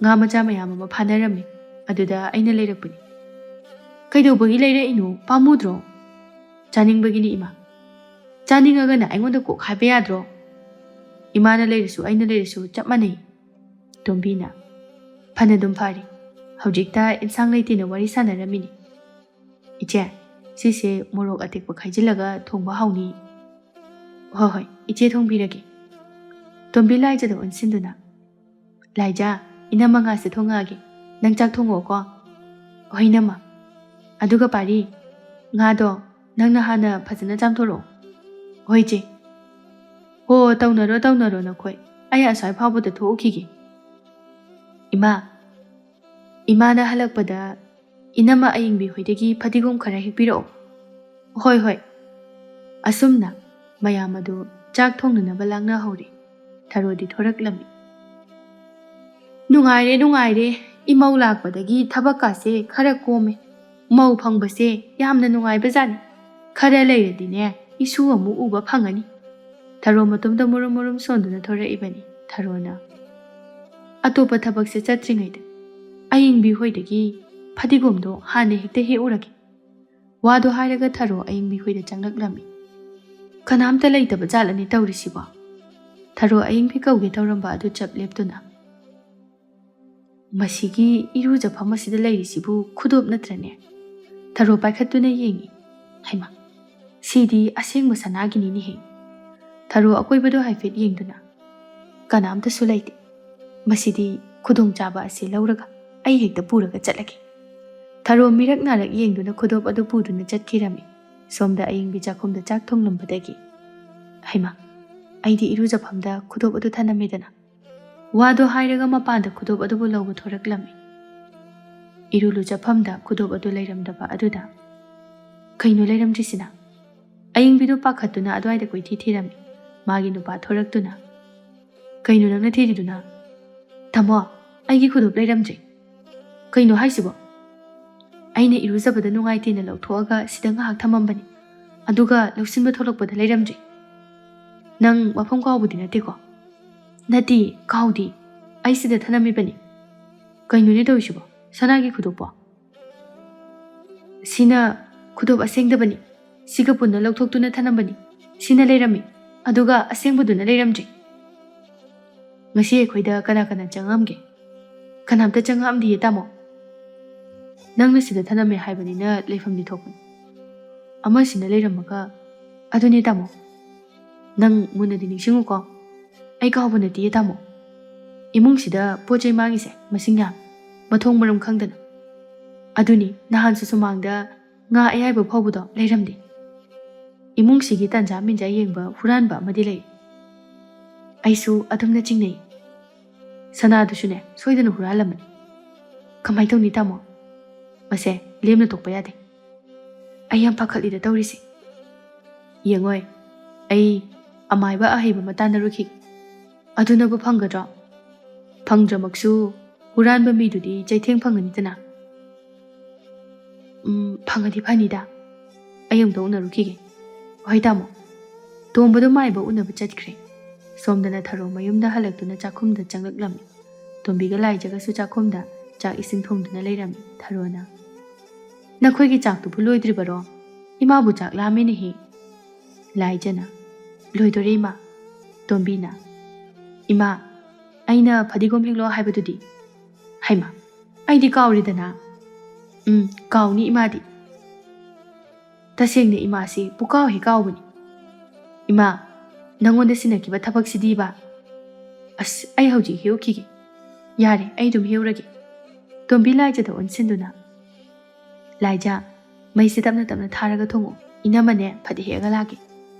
"ꯉꯥ ꯃꯆꯥ ꯃꯌꯥꯝ ꯑꯃ ꯐꯥꯅꯔꯝꯃꯤ, ꯑꯗꯨꯗ ꯑꯩꯅ ꯂꯩꯔꯛꯄꯅꯤ"꯫ "ꯀꯩꯗꯧꯕꯒꯤ ꯂꯩꯔꯛꯏꯅꯣ? ꯄꯥꯝꯃꯨꯗ꯭ꯔꯣ?" "ꯆꯥꯅꯤꯡꯕꯒꯤꯅꯤ ꯏꯃꯥ"꯫ "ꯆꯥꯅꯤꯡꯉꯒꯅ ꯑꯩꯉꯣꯟꯗ ꯀꯣꯛ ꯍꯥꯏꯕ ꯌꯥꯗ꯭ꯔꯣ?" "ꯏꯃꯥꯅ ꯂꯩꯔꯁꯨ ꯑꯩꯅ ꯂꯩꯔꯁꯨ ꯆꯞ ꯃꯥꯟꯅꯩ"꯫ ꯇꯣꯝꯕꯤꯅ, "ꯐꯅꯗꯨꯝ ꯐꯔꯦ, ꯍꯧꯖꯤꯛꯇ ꯏꯟꯁꯥꯡ ꯂꯩꯇꯦꯅ ꯋꯥꯔꯤ ꯁꯥꯟꯅꯔꯝꯃꯤꯅꯤ"꯫ "ꯏꯆꯦ, ꯁꯤꯁꯦ ꯃꯣꯔꯣꯛ ꯑꯇꯦꯛꯄ ꯈꯥꯏꯖꯤꯜꯂꯒ ꯊꯣꯡꯕ ꯍꯥꯎꯅꯤ"꯫ "ꯍꯣꯏ ꯍꯣꯏ, ꯏꯆꯦ ꯊꯣꯡꯕꯤꯔꯒꯦ"꯫ ꯇꯣꯝꯕꯤ ꯂꯥꯏꯖꯗ ꯑꯣꯟꯁꯤꯟꯗꯨꯅ, "ꯂꯥꯏꯖꯥ, ꯏꯅꯝꯃ ꯉꯥꯁꯦ ꯊꯣꯡꯉꯛꯑꯒꯦ, ꯅꯪ ꯆꯥꯛ ꯊꯣꯡꯉꯛꯑꯣꯀꯣ"꯫ "ꯍꯣꯏ ꯏꯅꯝꯃ"꯫ "ꯑꯗꯨꯒ ꯄꯥꯔꯤ, ꯉꯥꯗꯣ ꯅꯪꯅ ꯍꯥꯟꯅ ꯐꯖꯅ ꯆꯥꯝꯊꯣꯔꯛꯑꯣ"꯫ "ꯍꯣꯏ ꯏꯆꯦ"꯫ "ꯍꯣ, ꯇꯧꯅꯔꯣ ꯇꯧꯅꯔꯣ ꯅꯈꯣꯏ, ꯑꯩ ꯑꯁ꯭ꯋꯥꯏ ꯐꯥꯎꯕꯗ ꯊꯣꯛꯎꯈꯤꯒꯦ"꯫ "ꯏꯃꯥ, ꯏꯃꯥꯅ ꯍꯜꯂꯛꯄꯗ ꯏꯅꯝꯃ ꯑꯌꯤꯡꯕꯤ ꯍꯣꯏꯗꯒꯤ ꯐꯗꯤꯒꯣꯝ ꯈꯔ ꯍꯦꯛꯄꯤꯔꯛꯑꯣ"꯫ "ꯍꯣꯏ ꯍꯣꯏ"꯫ ꯑꯁꯨꯝꯅ ꯃꯌꯥꯝ ꯑꯗꯨ ꯆꯥꯛ ꯊꯣꯡꯅꯅꯕ ꯂꯥꯡꯅꯍꯧꯔꯦ꯫ ꯊꯔꯣꯗꯤ ꯊꯣꯔꯛꯂꯝꯃꯤ꯫ "ꯅꯨꯡꯉꯥꯏꯔꯦ ꯅꯨꯡꯉꯥꯏꯔꯦ, ꯏꯃꯧ ꯂꯥꯛꯄꯗꯒꯤ ꯊꯕꯛꯀꯥꯁꯦ ꯈꯔ ꯀꯣꯝꯃꯦ꯫ ꯃꯧ ꯐꯪꯕꯁꯦ ꯌꯥꯝꯅ ꯅꯨꯡꯉꯥꯏꯕꯖꯥꯠꯅꯤ꯫ ꯈꯔ ꯂꯩꯔꯗꯤꯅꯦ, ꯏꯁꯨ ꯑꯃꯨꯛ ꯎꯕ ꯐꯪꯉꯅꯤ"꯫ ꯊꯔꯣ ꯃꯇꯣꯝꯇ ꯃꯨꯔꯨꯝ ꯃꯨꯔꯨꯝ ꯁꯣꯟꯗꯨꯅ ꯊꯣꯔꯛꯏꯕꯅꯤ꯫ ꯊꯔꯣꯅ, "ꯑꯇꯣꯞꯄ ꯊꯕꯛꯁꯦ ꯆꯠꯇ꯭ꯔꯤꯉꯩꯗ ꯑꯌꯤꯡꯕꯤ ꯍꯣꯏꯗꯒꯤ ꯐꯗꯤꯒꯣꯝꯗꯣ ꯍꯥꯟꯅ ꯍꯦꯛꯇ ꯍꯦꯛꯎꯔꯒꯦ"꯫ ꯋꯥꯗꯣ ꯍꯥꯏꯔꯒ ꯊꯔꯣ ꯑꯌꯤꯡꯕꯤ ꯍꯣꯏꯗ ꯆꯪꯂꯛꯂꯝꯃꯤ꯫ "ꯀꯅꯥꯝꯇ ꯂꯩꯇꯕ ꯖꯥꯠꯂꯅꯦ ꯇꯧꯔꯤꯁꯤꯕꯣ?" ꯊꯔꯣ ꯑꯌꯤꯡꯕꯤ ꯀꯧꯒꯦ ꯇꯧꯔꯝꯕ ꯑꯗꯨ ꯆꯞ ꯂꯦꯞꯇꯨꯅ, "ꯃꯁꯤꯒꯤ ꯏꯔꯨꯖꯐꯝ ꯑꯁꯤꯗ ꯂꯩꯔꯤꯁꯤꯕꯨ ꯈꯨꯗꯣꯞ ꯅꯠꯇ꯭ꯔꯅꯦ?" ꯊꯔꯣ ꯄꯥꯏꯈꯠꯇꯨꯅ ꯌꯦꯡꯉꯤ꯫ "ꯍꯩꯃꯥ, ꯁꯤꯗꯤ ꯑꯁꯦꯡꯕ ꯁꯅꯥꯒꯤꯅꯤꯅꯦꯍꯦ"꯫ ꯊꯔꯣ ꯑꯀꯣꯏꯕꯗꯣ ꯍꯥꯏꯐꯦꯠ ꯌꯦꯡꯗꯨꯅ, "ꯀꯅꯥꯝꯇꯁꯨ ꯂꯩꯇꯦ꯫ ꯃꯁꯤꯗꯤ ꯈꯨꯗꯣꯡꯆꯥꯕ ꯑꯁꯤ ꯂꯧꯔꯒ ꯑꯩ ꯍꯦꯛꯇ ꯄꯨꯔꯒ ꯆꯠꯂꯒꯦ"꯫ ꯊꯔꯣ ꯃꯤꯔꯛ ꯅꯥꯔꯛ ꯌꯦꯡꯗꯨꯅ ꯈꯨꯗꯣꯞ ꯑꯗꯨ ꯄꯨꯗꯨꯅ ꯆꯠꯈꯤꯔꯝꯃꯤ꯫ ꯁꯣꯝꯗ ꯑꯌꯤꯡꯕꯤ ꯆꯥꯛꯈꯨꯝꯗ ꯆꯥꯛ ꯊꯣꯡꯂꯝꯕꯗꯒꯤ, "ꯍꯩꯃꯥ, ꯑꯩꯗꯤ ꯏꯔꯨꯖꯐꯝꯗ ꯈꯨꯗꯣꯞ ꯑꯗꯨ ꯊꯅꯝꯃꯦꯗꯅ"꯫ ꯋꯥꯗꯣ ꯍꯥꯏꯔꯒ ꯃꯄꯥꯟꯗ ꯈꯨꯗꯣꯞ ꯑꯗꯨꯕꯨ ꯂꯧꯕ ꯊꯣꯔꯛꯂꯝꯃꯤ꯫ ꯏꯔꯨ ꯂꯨꯖꯐꯝꯗ ꯈꯨꯗꯣꯞ ꯑꯗꯨ ꯂꯩꯔꯝꯗꯕ ꯑꯗꯨꯗ, "ꯀꯩꯅꯣ ꯂꯩꯔꯝꯗ꯭ꯔꯤꯁꯤꯅ?" ꯑꯌꯤꯡꯕꯤꯗꯨ ꯄꯥꯈꯠꯇꯨꯅ ꯑꯗꯨꯋꯥꯏꯗ ꯀꯣꯏꯊꯤ ꯊꯤꯔꯝꯃꯤ꯫ ꯃꯥꯒꯤ ꯅꯨꯄꯥ ꯊꯣꯔꯛꯇꯨꯅ, "ꯀꯩꯅꯣ ꯅꯪꯅ ꯊꯤꯔꯤꯗꯨꯅ?" "ꯇꯥꯃꯣ, ꯑꯩꯒꯤ ꯈꯨꯗꯣꯞ ꯂꯩꯔꯝꯗ꯭ꯔꯦ꯫" "ꯀꯩꯅꯣ ꯍꯥꯏꯁꯤꯕꯣ?" "ꯑꯩꯅ ꯏꯔꯨꯖꯕꯗ ꯅꯨꯡꯉꯥꯏꯇꯦꯅ ꯂꯧꯊꯣꯛꯑꯒ ꯁꯤꯗ ꯉꯥꯏꯍꯥꯛ ꯊꯝꯃꯝꯕꯅꯤ꯫ ꯑꯗꯨꯒ ꯂꯧꯁꯤꯟꯕ ꯊꯣꯛꯂꯛꯄꯗ ꯂꯩꯔꯝꯗ꯭ꯔꯦ꯫" "ꯅꯪ ꯃꯐꯝ ꯀꯥꯎꯕꯗꯤ ꯅꯠꯇꯦꯀꯣ?" "ꯅꯠꯇꯦ, ꯀꯥꯎꯗꯦ꯫ ꯑꯩ ꯁꯤꯗ ꯊꯅꯝꯃꯤꯕꯅꯤ꯫" "ꯀꯩꯅꯣꯅꯦ ꯇꯧꯔꯤꯁꯤꯕꯣ? ꯁꯅꯥꯒꯤ ꯈꯨꯗꯣꯞꯄꯣ?" "ꯁꯤꯅ ꯈꯨꯗꯣꯞ ꯑꯁꯦꯡꯗꯕꯅꯤ꯫ ꯁꯤꯒ ꯄꯨꯟꯅ ꯂꯧꯊꯣꯛꯇꯨꯅ ꯊꯅꯝꯕꯅꯤ꯫ ꯁꯤꯅ ꯂꯩꯔꯝꯃꯤ, ꯑꯗꯨꯒ ꯑꯁꯦꯡꯕꯗꯨꯅ ꯂꯩꯔꯝꯗ꯭ꯔꯦ꯫" "ꯉꯁꯤ ꯑꯩꯈꯣꯏꯗ ꯀꯅꯥ ꯀꯅꯥ ꯆꯪꯉꯛꯑꯝꯒꯦ?" "ꯀꯅꯥꯝꯇ ꯆꯪꯉꯛꯑꯝꯗꯤꯌꯦ, ꯇꯥꯃꯣ꯫" "ꯅꯪꯅ ꯁꯤꯗ ꯊꯅꯝꯃꯦ ꯍꯥꯏꯕꯅꯤꯅ ꯂꯩꯐꯝꯗꯤ ꯊꯣꯛꯄꯅꯤ꯫ ꯑꯃꯁꯤꯅ ꯂꯩꯔꯝꯃꯒ꯫" "ꯑꯗꯨꯅꯦ, ꯇꯥꯃꯣ꯫ ꯅꯪ ꯃꯨꯟꯅꯗꯤ ꯅꯤꯡꯁꯤꯡꯉꯨꯀꯣ꯫ ꯑꯩ ꯀꯥꯎꯕ ꯅꯠꯇꯤꯌꯦ, ꯇꯥꯃꯣ꯫ ꯏꯃꯨꯡꯁꯤꯗ ꯄꯣꯠ ꯆꯩ ꯃꯥꯡꯉꯤꯁꯦ ꯃꯁꯤꯡ ꯌꯥꯝꯃꯤ, ꯃꯊꯣꯡ ꯃꯔꯝ ꯈꯪꯗꯅ꯫ ꯑꯗꯨꯅꯤ, ꯅꯍꯥꯟꯁꯨ ꯁꯨꯃꯥꯡꯗ ꯉꯥ ꯑꯌꯥꯏꯕ ꯐꯥꯎꯕꯗꯣ ꯂꯩꯔꯝꯗꯦ꯫ ꯏꯃꯨꯡꯁꯤꯒꯤ ꯇꯟꯖꯥ ꯃꯤꯟꯖꯥ ꯌꯦꯡꯕ ꯍꯨꯔꯥꯟꯕ ꯑꯃꯗꯤ ꯂꯩ꯫ ꯑꯩꯁꯨ ꯑꯗꯨꯝꯅ ꯆꯤꯡꯅꯩ꯫ ꯁꯅꯥꯗꯨꯁꯨꯅꯦ, ꯁꯣꯏꯗꯅ ꯍꯨꯔꯥꯜꯂꯝꯃꯅꯤ꯫ ꯀꯃꯥꯏ ꯇꯧꯅꯤ, ꯇꯥꯃꯣ? ꯃꯁꯦ ꯂꯦꯝꯅ ꯇꯣꯛꯄ ꯌꯥꯗꯦ꯫ ꯑꯩ ꯌꯥꯝ ꯄꯥꯈꯠꯂꯤꯗ ꯇꯧꯔꯤꯁꯦ꯫ ꯌꯦꯡꯉꯣꯏ, ꯑꯩ ꯑꯃꯥꯏꯕ ꯑꯍꯩꯕ ꯑꯃ ꯇꯥꯟꯅꯔꯨꯈꯤꯒꯦ꯫ ꯑꯗꯨꯅꯕꯨ ꯐꯪꯒꯗ꯭ꯔꯣ? ꯐꯪꯗ꯭ꯔꯃꯛꯁꯨ ꯍꯨꯔꯥꯟꯕ ꯃꯤꯗꯨꯗꯤ ꯆꯩꯊꯦꯡ ꯐꯪꯒꯅꯤꯗꯅ꯫" "ꯎꯝ, ꯐꯪꯉꯗꯤ ꯐꯅꯤꯗ꯫ ꯑꯩ ꯑꯃꯨꯛꯇ ꯎꯅꯔꯨꯈꯤꯒꯦ꯫" "ꯍꯣꯏ, ꯇꯥꯃꯣ꯫" ꯇꯣꯝꯕꯗꯣ ꯃꯥꯏꯕ ꯎꯅꯕ ꯆꯠꯈ꯭ꯔꯦ꯫ ꯁꯣꯝꯗꯅ ꯊꯔꯣ ꯃꯌꯨꯝꯗ ꯍꯜꯂꯛꯇꯨꯅ ꯆꯥꯛꯈꯨꯝꯗ ꯆꯪꯂꯛꯂꯝꯃꯤ꯫ ꯇꯣꯝꯕꯤꯒ ꯂꯥꯏꯖꯒꯁꯨ ꯆꯥꯛꯈꯨꯝꯗ ꯆꯥꯛ ꯏꯁꯤꯡ ꯊꯣꯡꯗꯨꯅ ꯂꯩꯔꯝꯃꯤ꯫ ꯊꯔꯣꯅ, "ꯅꯈꯣꯏꯒꯤ ꯆꯥꯛꯇꯨꯕꯨ ꯂꯣꯏꯗ꯭ꯔꯤꯕꯔꯣ? ꯏꯃꯥꯕꯨ ꯆꯥꯛ ꯂꯥꯝꯃꯦꯅꯦꯍꯦ꯫" ꯂꯥꯏꯖꯅ, "ꯂꯣꯏꯗꯣꯔꯦ, ꯏꯃꯥ꯫" ꯇꯣꯝꯕꯤꯅ, "ꯏꯃꯥ, ꯑꯩꯅ ꯐꯗꯤꯒꯣꯝ ꯍꯦꯛꯂꯛꯑꯣ ꯍꯥꯏꯕꯗꯨꯗꯤ?" "ꯍꯩꯃꯥ, ꯑꯩꯗꯤ ꯀꯥꯎꯔꯦꯗꯅ꯫" "ꯎꯝ, ꯀꯥꯎꯅꯤ ꯏꯃꯥꯗꯤ꯫ ꯇꯁꯦꯡꯅ ꯏꯃꯥꯁꯤ ꯄꯨꯀꯥꯎ ꯍꯦꯛ ꯀꯥꯎꯕꯅꯤ꯫ ꯏꯃꯥ, ꯅꯪꯉꯣꯟꯗ ꯁꯤꯟꯅꯈꯤꯕ ꯊꯕꯛꯁꯤꯗꯤꯕ꯫ ꯑꯁ, ꯑꯩ ꯍꯧꯖꯤꯛ ꯍꯦꯛꯎꯈꯤꯒꯦ꯫" "ꯌꯥꯔꯦ, ꯑꯩ ꯑꯗꯨꯝ ꯍꯦꯛꯎꯔꯒꯦ꯫" ꯇꯣꯝꯕꯤ ꯂꯥꯏꯖꯗ ꯑꯣꯟꯁꯤꯟꯗꯨꯅ, "ꯂꯥꯏꯖ, ꯃꯩꯁꯦ ꯇꯞꯅ ꯇꯞꯅ ꯊꯥꯔꯒ ꯊꯣꯡꯉꯣ꯫ ꯏꯅꯝꯃꯅꯦ ꯐꯗꯤ ꯍꯦꯛꯑꯒ ꯂꯥꯛꯀꯦ꯫"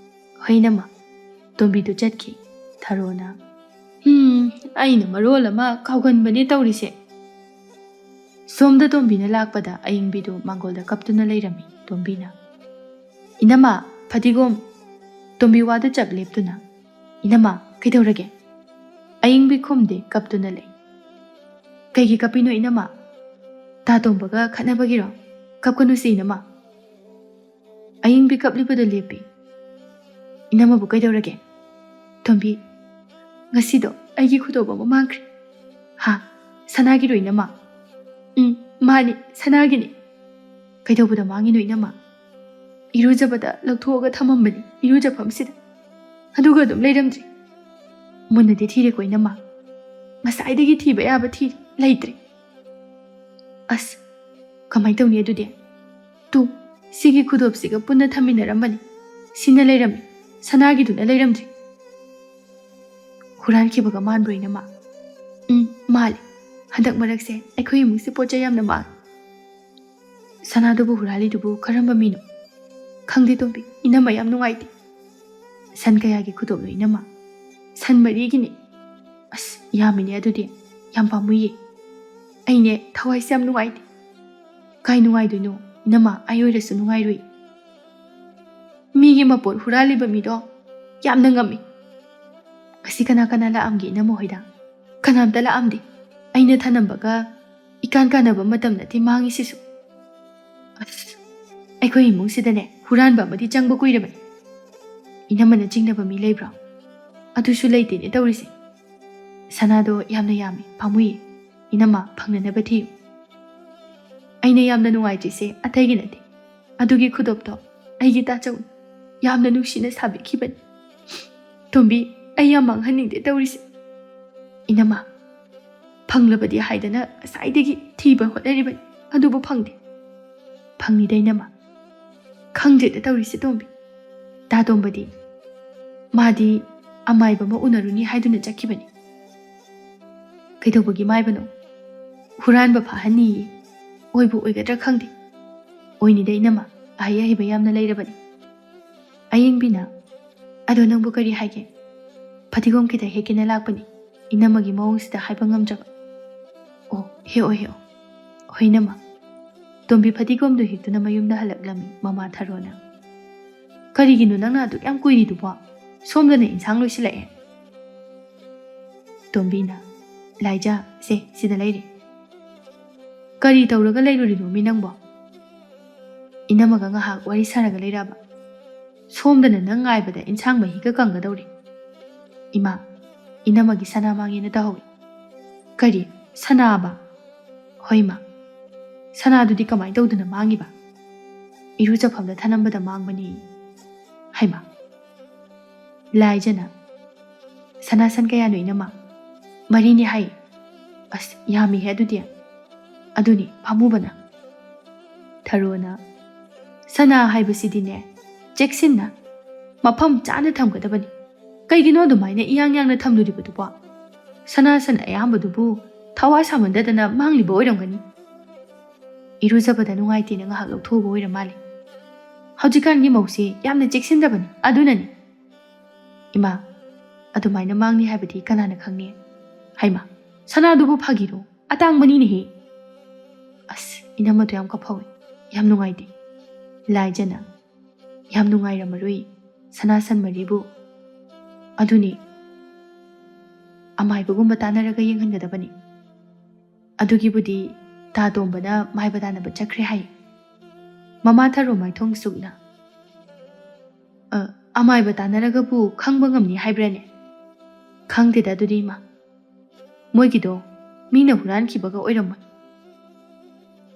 "ꯍꯣꯏ, ꯏꯅꯝꯃ꯫" ꯇꯣꯝꯕꯤꯗꯨ ꯆꯠꯈꯤ꯫ ꯊꯔꯣꯅ, "ꯍꯨꯝ, ꯑꯩꯅ ꯃꯔꯣꯜ ꯑꯃ ꯀꯥꯎꯒꯟꯕꯅꯦ ꯇꯧꯔꯤꯁꯦ꯫" ꯁꯣꯝꯗ ꯇꯣꯝꯕꯤꯅ ꯂꯥꯛꯄꯗ ꯑꯌꯤꯡꯕꯤꯗꯨ ꯃꯥꯡꯒꯣꯜꯗ ꯀꯞꯇꯨꯅ ꯂꯩꯔꯝꯃꯤ꯫ ꯇꯣꯝꯕꯤꯅ, "ꯏꯅꯝꯃ, ꯐꯗꯤꯒꯣꯝ꯫" ꯇꯣꯝꯕꯤ ꯋꯥꯗꯨ ꯆꯞ ꯂꯦꯞꯇꯨꯅ, "ꯏꯅꯝꯃ, ꯀꯩꯗꯧꯔꯒꯦ?" ꯑꯌꯤꯡꯕꯤ ꯈꯨꯝꯗꯦ, ꯀꯞꯇꯨꯅ ꯂꯩ꯫ "ꯀꯩꯒꯤ ꯀꯞꯄꯤꯅꯣ ꯏꯅꯝꯃ? ꯇꯥ ꯇꯣꯝꯕꯒ ꯈꯠꯅꯕꯒꯤꯔꯣ? ꯀꯞꯀꯅꯨꯁꯦ ꯏꯅꯝꯃ꯫ ꯑꯌꯤꯡꯕꯤ ꯀꯞꯂꯤꯕꯗꯨ ꯂꯦꯞꯄꯤ꯫ "ꯏꯅꯝꯃꯕꯨ ꯀꯩꯗꯧꯔꯒꯦ?" "ꯇꯣꯝꯕꯤ, ꯉꯁꯤꯗꯣ ꯑꯩꯒꯤ ꯈꯨꯗꯣꯞ ꯑꯃ ꯃꯥꯡꯈ꯭ꯔꯦ꯫" "ꯍꯥ? ꯁꯅꯥꯒꯤꯔꯣ ꯏꯅꯝꯃ?" "ꯎꯝ, ꯃꯥꯅꯤ, ꯁꯅꯥꯒꯤꯅꯤ꯫" "ꯀꯩꯗꯧꯕꯗ ꯃꯥꯡꯉꯤꯅꯣ ꯏꯅꯝꯃ?" "ꯏꯔꯨꯖꯕꯗ ꯂꯧꯊꯣꯛꯑꯒ ꯊꯝꯃꯝꯕꯅꯤ, ꯏꯔꯨꯖꯐꯝꯁꯤꯗ꯫ ꯑꯗꯨꯒ ꯑꯗꯨꯝ ꯂꯩꯔꯝꯗ꯭ꯔꯦ꯫ ꯃꯨꯟꯅꯗꯤ ꯊꯤꯔꯦꯀꯣ ꯏꯅꯝꯃ꯫ ꯉꯁꯥꯏꯗꯒꯤ ꯊꯤꯕ ꯌꯥꯕ ꯊꯤꯔꯦ, ꯂꯩꯇ꯭ꯔꯦ꯫" "ꯑꯁ, ꯀꯃꯥꯏꯅ ꯇꯧꯅꯤ ꯑꯗꯨꯗꯤ? ꯇꯨ, ꯁꯤꯒꯤ ꯈꯨꯗꯣꯞꯁꯤꯒ ꯄꯨꯟꯅ ꯊꯝꯃꯤꯟꯅꯔꯝꯕꯅꯤ꯫ ꯁꯤꯅ ꯂꯩꯔꯝꯃꯤ, ꯁꯅꯥꯒꯤꯗꯨꯅ ꯂꯩꯔꯝꯗ꯭ꯔꯦ꯫" "ꯍꯨꯔꯥꯟꯈꯤꯕꯒ ꯃꯥꯟꯕ꯭ꯔꯣ ꯏꯅꯝꯃ?" "ꯎꯝ, ꯃꯥꯜꯂꯦ꯫ ꯍꯟꯗꯛ ꯃꯔꯛꯁꯦ ꯑꯩꯈꯣꯏ ꯏꯃꯨꯡꯁꯦ ꯄꯣꯠ ꯆꯩ ꯌꯥꯝꯅ ꯃꯥꯡꯉꯦ꯫" "ꯁꯅꯥꯗꯨꯕꯨ ꯍꯨꯔꯥꯜꯂꯤꯗꯨꯕꯨ ꯀꯔꯝꯕ ꯃꯤꯅꯣ?" "ꯈꯪꯗꯦ ꯇꯣꯝꯕꯤ, ꯏꯅꯝꯃ ꯌꯥꯝ ꯅꯨꯡꯉꯥꯏꯇꯦ꯫" "ꯁꯟ ꯀꯌꯥꯒꯤ ꯈꯨꯗꯣꯞꯅꯣ ꯏꯅꯝꯃ?" "ꯁꯟ ꯃꯔꯤꯒꯤꯅꯦ꯫" "ꯑꯁ, ꯌꯥꯝꯃꯤꯅꯦ ꯑꯗꯨꯗꯤ, ꯌꯥꯝ ꯄꯥꯝꯃꯨꯏꯌꯦ꯫ ꯑꯩꯅꯦ ꯊꯋꯥꯏꯁꯦ ꯌꯥꯝ ꯅꯨꯡꯉꯥꯏꯇꯦ꯫" "ꯀꯥꯏ ꯅꯨꯡꯉꯥꯏꯗꯣꯏꯅꯣ ꯏꯅꯝꯃ, ꯑꯩ ꯑꯣꯏꯔꯁꯨ ꯅꯨꯡꯉꯥꯏꯔꯣꯏ꯫ ꯃꯤꯒꯤ ꯃꯄꯣꯠ ꯍꯨꯔꯥꯜꯂꯤꯕ ꯃꯤꯗꯣ ꯌꯥꯝꯅ ꯉꯝꯃꯤ꯫ ꯉꯁꯤ ꯀꯅꯥ ꯀꯅꯥ ꯂꯥꯛꯑꯝꯒꯦ ꯏꯅꯝꯃ ꯍꯣꯏꯗ?" "ꯀꯅꯥꯝꯇ ꯂꯥꯛꯑꯝꯗꯦ꯫ ꯑꯩꯅ ꯊꯅꯝꯕꯒ ꯏꯀꯥꯟ ꯀꯥꯟꯅꯕ ꯃꯇꯝ ꯅꯠꯇꯦ ꯃꯥꯡꯉꯤꯁꯤꯁꯨ꯫ ꯑꯁ, ꯑꯩꯈꯣꯏ ꯏꯃꯨꯡꯁꯤꯗꯅꯦ ꯍꯨꯔꯥꯟꯕ ꯑꯃꯗꯤ ꯆꯪꯕ ꯀꯨꯏꯔꯕꯅꯤ꯫ ꯏꯅꯝꯃꯅ ꯆꯤꯡꯅꯕ ꯃꯤ ꯂꯩꯕ꯭ꯔꯣ? ꯑꯗꯨꯁꯨ ꯂꯩꯇꯦꯅꯦ ꯇꯧꯔꯤꯁꯦ꯫ ꯁꯅꯥꯗꯣ ꯌꯥꯝꯅ ꯌꯥꯝꯃꯤ, ꯄꯥꯝꯃꯨꯏꯌꯦ꯫ ꯏꯅꯝꯃ, ꯐꯪꯅꯅꯕ ꯊꯤꯌꯨ꯫" "ꯑꯩꯅ ꯌꯥꯝꯅ ꯅꯨꯡꯉꯥꯏꯇ꯭ꯔꯤꯁꯦ ꯑꯇꯩꯒꯤ ꯅꯠꯇꯦ, ꯑꯗꯨꯒꯤ ꯈꯨꯗꯣꯞꯇꯣ ꯑꯩꯒꯤ ꯇꯥꯆꯧꯅ ꯌꯥꯝꯅ ꯅꯨꯡꯁꯤꯅ ꯁꯥꯕꯤꯈꯤꯕꯅꯤ꯫ ꯇꯣꯝꯕꯤ, ꯑꯩ ꯌꯥꯝ ꯃꯥꯡꯍꯟꯅꯤꯡꯗꯦ ꯇꯧꯔꯤꯁꯦ꯫" "ꯏꯅꯝꯃ, ꯐꯪꯂꯕꯗꯤ ꯍꯥꯏꯗꯅ ꯉꯁꯥꯏꯗꯒꯤ ꯊꯤꯕ ꯍꯣꯠꯅꯔꯤꯕꯅꯤ, ꯑꯗꯨꯕꯨ ꯐꯪꯗꯦ꯫" "ꯐꯪꯅꯤꯗ ꯏꯅꯝꯃ꯫ ꯈꯪꯗ꯭ꯔꯦꯗ ꯇꯧꯔꯤꯁꯦ ꯇꯣꯝꯕꯤ꯫ ꯇꯥ ꯇꯣꯝꯕꯗꯤ, ꯃꯥꯗꯤ ꯑꯃꯥꯏꯕ ꯑꯃ ꯎꯅꯔꯨꯅꯤ ꯍꯥꯏꯗꯨꯅ ꯆꯠꯈꯤꯕꯅꯤ꯫" "ꯀꯩꯗꯧꯕꯒꯤ ꯃꯥꯏꯕꯅꯣ?" "ꯍꯨꯔꯥꯟꯕ ꯐꯥꯍꯟꯅꯤꯌꯦ꯫ ꯑꯣꯏꯕꯨ ꯑꯣꯏꯒꯗ꯭ꯔꯥ ꯈꯪꯗꯦ꯫ ꯑꯣꯏꯅꯤꯗ ꯏꯅꯝꯃ, ꯑꯍꯩ ꯑꯍꯩꯕ ꯌꯥꯝꯅ ꯂꯩꯔꯕꯅꯤ꯫" ꯑꯌꯤꯡꯕꯤꯅ, "ꯑꯗꯣ ꯅꯪꯕꯨ ꯀꯔꯤ ꯍꯥꯏꯒꯦ? ꯐꯗꯤꯒꯣꯝ ꯈꯤꯇ ꯍꯦꯛꯀꯦꯅ ꯂꯥꯛꯄꯅꯤ, ꯏꯅꯝꯃꯒꯤ ꯃꯑꯣꯡꯁꯤꯗ ꯍꯥꯏꯕ ꯉꯝꯗ꯭ꯔꯕ꯫" "ꯑꯣ, ꯍꯦꯛꯑꯣ, ꯍꯦꯛꯑꯣ꯫" "ꯍꯣꯏ ꯏꯅꯝꯃ꯫" ꯇꯣꯝꯕꯤ ꯐꯗꯤꯒꯣꯝꯗꯨ ꯍꯦꯛꯇꯨꯅ ꯃꯌꯨꯝꯗ ꯍꯜꯂꯛꯂꯝꯃꯤ ꯃꯃꯥ ꯊꯔꯣꯅ꯫ "ꯀꯔꯤꯒꯤꯅꯣ ꯅꯪꯅ ꯑꯗꯨꯛ ꯌꯥꯝ ꯀꯨꯏꯔꯤꯗꯨꯕꯣ? ꯁꯣꯝꯗꯅ ꯏꯟꯁꯥꯡ ꯂꯣꯏꯁꯤꯜꯂꯛꯑꯦ꯫ ꯇꯣꯝꯕꯤꯅ, "ꯂꯥꯏꯖꯥ, ꯁꯦ, ꯁꯤꯗ ꯂꯩꯔꯦ꯫ ꯀꯔꯤ ꯇꯧꯔꯒ ꯂꯩꯔꯨꯔꯤꯅꯣꯃꯤ ꯅꯪꯕꯣ? ꯏꯅꯝꯃꯒ ꯉꯥꯏꯍꯥꯛ ꯋꯥꯔꯤ ꯁꯥꯔꯒ ꯂꯩꯔꯕ? ꯁꯣꯝꯗꯅ ꯅꯪ ꯉꯥꯏꯕꯗ ꯏꯟꯁꯥꯡ ꯃꯍꯤꯒ ꯀꯪꯒꯗꯧꯔꯦ꯫ ꯏꯃꯥ, ꯏꯅꯝꯃꯒꯤ ꯁꯅꯥ ꯃꯥꯡꯉꯦꯅ ꯇꯧꯍꯧꯏ꯫" "ꯀꯔꯤ? ꯁꯅꯥꯕ?" "ꯍꯣꯏ, ꯃꯥ꯫ ꯁꯅꯥꯗꯨꯗꯤ ꯀꯃꯥꯏꯅ ꯇꯧꯗꯅ ꯃꯥꯡꯉꯤꯕ?" "ꯏꯔꯨꯖꯐꯝꯗ ꯊꯅꯝꯕꯗ ꯃꯥꯡꯕꯅꯤ꯫" "ꯍꯩꯃꯥ!" ꯂꯥꯏꯖꯅ, "ꯁꯅꯥ ꯁꯟ ꯀꯌꯥꯅꯣ, ꯏꯅꯝꯃ?" "ꯃꯔꯤꯅꯤ ꯍꯥꯏ꯫" "ꯑꯁ, ꯌꯥꯝꯃꯤꯍꯦ ꯑꯗꯨꯗꯤ꯫" "ꯑꯗꯨꯅꯤ, ꯄꯥꯝꯃꯨꯕꯅ꯫" ꯊꯔꯣꯅ, "ꯁꯅꯥ ꯍꯥꯏꯕꯁꯤꯗꯤꯅꯦ, ꯆꯦꯛꯁꯤꯟꯅ, ꯃꯐꯝ ꯆꯥꯅ ꯊꯝꯒꯗꯕꯅꯤ꯫ ꯀꯩꯒꯤꯅꯣ ꯑꯗꯨꯃꯥꯏꯅ ꯏꯌꯥꯡ ꯌꯥꯡꯅ ꯊꯝꯂꯨꯔꯤꯕꯗꯨꯕꯣ? ꯁꯅꯥ ꯁꯟ ꯑꯌꯥꯝꯕꯗꯨꯕꯨ ꯊꯋꯥ ꯁꯥꯃꯟꯗꯗꯅ ꯃꯥꯡꯂꯤꯕ ꯑꯣꯏꯔꯝꯒꯅꯤ꯫ ꯏꯔꯨꯖꯕꯗ ꯅꯨꯡꯉꯥꯏꯇꯦꯅ ꯉꯥꯏꯍꯥꯛ ꯂꯧꯊꯣꯛꯎꯕ ꯑꯣꯏꯔ ꯃꯥꯜꯂꯦ꯫ ꯍꯧꯖꯤꯛꯀꯥꯟꯒꯤ ꯃꯧꯁꯤ ꯌꯥꯝꯅ ꯆꯦꯛꯁꯤꯟꯗꯕꯅꯤ, ꯑꯗꯨꯅꯅꯤ꯫" "ꯏꯃꯥ, ꯑꯗꯨꯃꯥꯏꯅ ꯃꯥꯡꯅꯤ ꯍꯥꯏꯕꯗꯤ ꯀꯅꯥꯅ ꯈꯪꯅꯤ?" "ꯍꯩꯃꯥ, ꯁꯅꯥꯗꯨꯕꯨ ꯐꯥꯒꯤꯔꯣ? ꯑꯇꯥꯡꯕꯅꯤꯅꯦꯍꯦ꯫" "ꯑꯁ, ꯏꯅꯝꯃꯗꯣ ꯌꯥꯝ ꯀꯞꯐꯧꯋꯦ꯫ ꯌꯥꯝ ꯅꯨꯡꯉꯥꯏꯇꯦ꯫" ꯂꯥꯏꯖꯅ, "ꯌꯥꯝ ꯅꯨꯡꯉꯥꯏꯔꯝꯃꯔꯣꯏ, ꯁꯅꯥ ꯁꯟ ꯃꯔꯤꯕꯨ꯫ ꯑꯗꯨꯅꯤ, ꯑꯃꯥꯏꯕꯒꯨꯝꯕ ꯇꯥꯟꯅꯔꯒ ꯌꯦꯡꯍꯟꯒꯗꯕꯅꯤ꯫" ꯑꯗꯨꯒꯤꯕꯨꯗꯤ ꯇꯥ ꯇꯣꯝꯕꯅ ꯃꯥꯏꯕ ꯇꯥꯟꯅꯕ ꯆꯠꯈ꯭ꯔꯦ ꯍꯥꯏ꯫ ꯃꯃꯥ ꯊꯔꯣ ꯃꯥꯏꯊꯣꯡ ꯁꯨꯛꯅ, "ꯑ, ꯑꯃꯥꯏꯕ ꯇꯥꯟꯅꯔꯒꯕꯨ ꯈꯪꯕ ꯉꯝꯅꯤ ꯍꯥꯏꯕ꯭ꯔꯥꯅꯦ?" "ꯈꯪꯗꯦꯗ ꯑꯗꯨꯗꯤ, ꯏꯃꯥ꯫ ꯃꯣꯏꯒꯤꯗꯣ ꯃꯤꯅ ꯍꯨꯔꯥꯟꯈꯤꯕꯒ ꯑꯣꯏꯔꯝꯃꯣꯏ꯫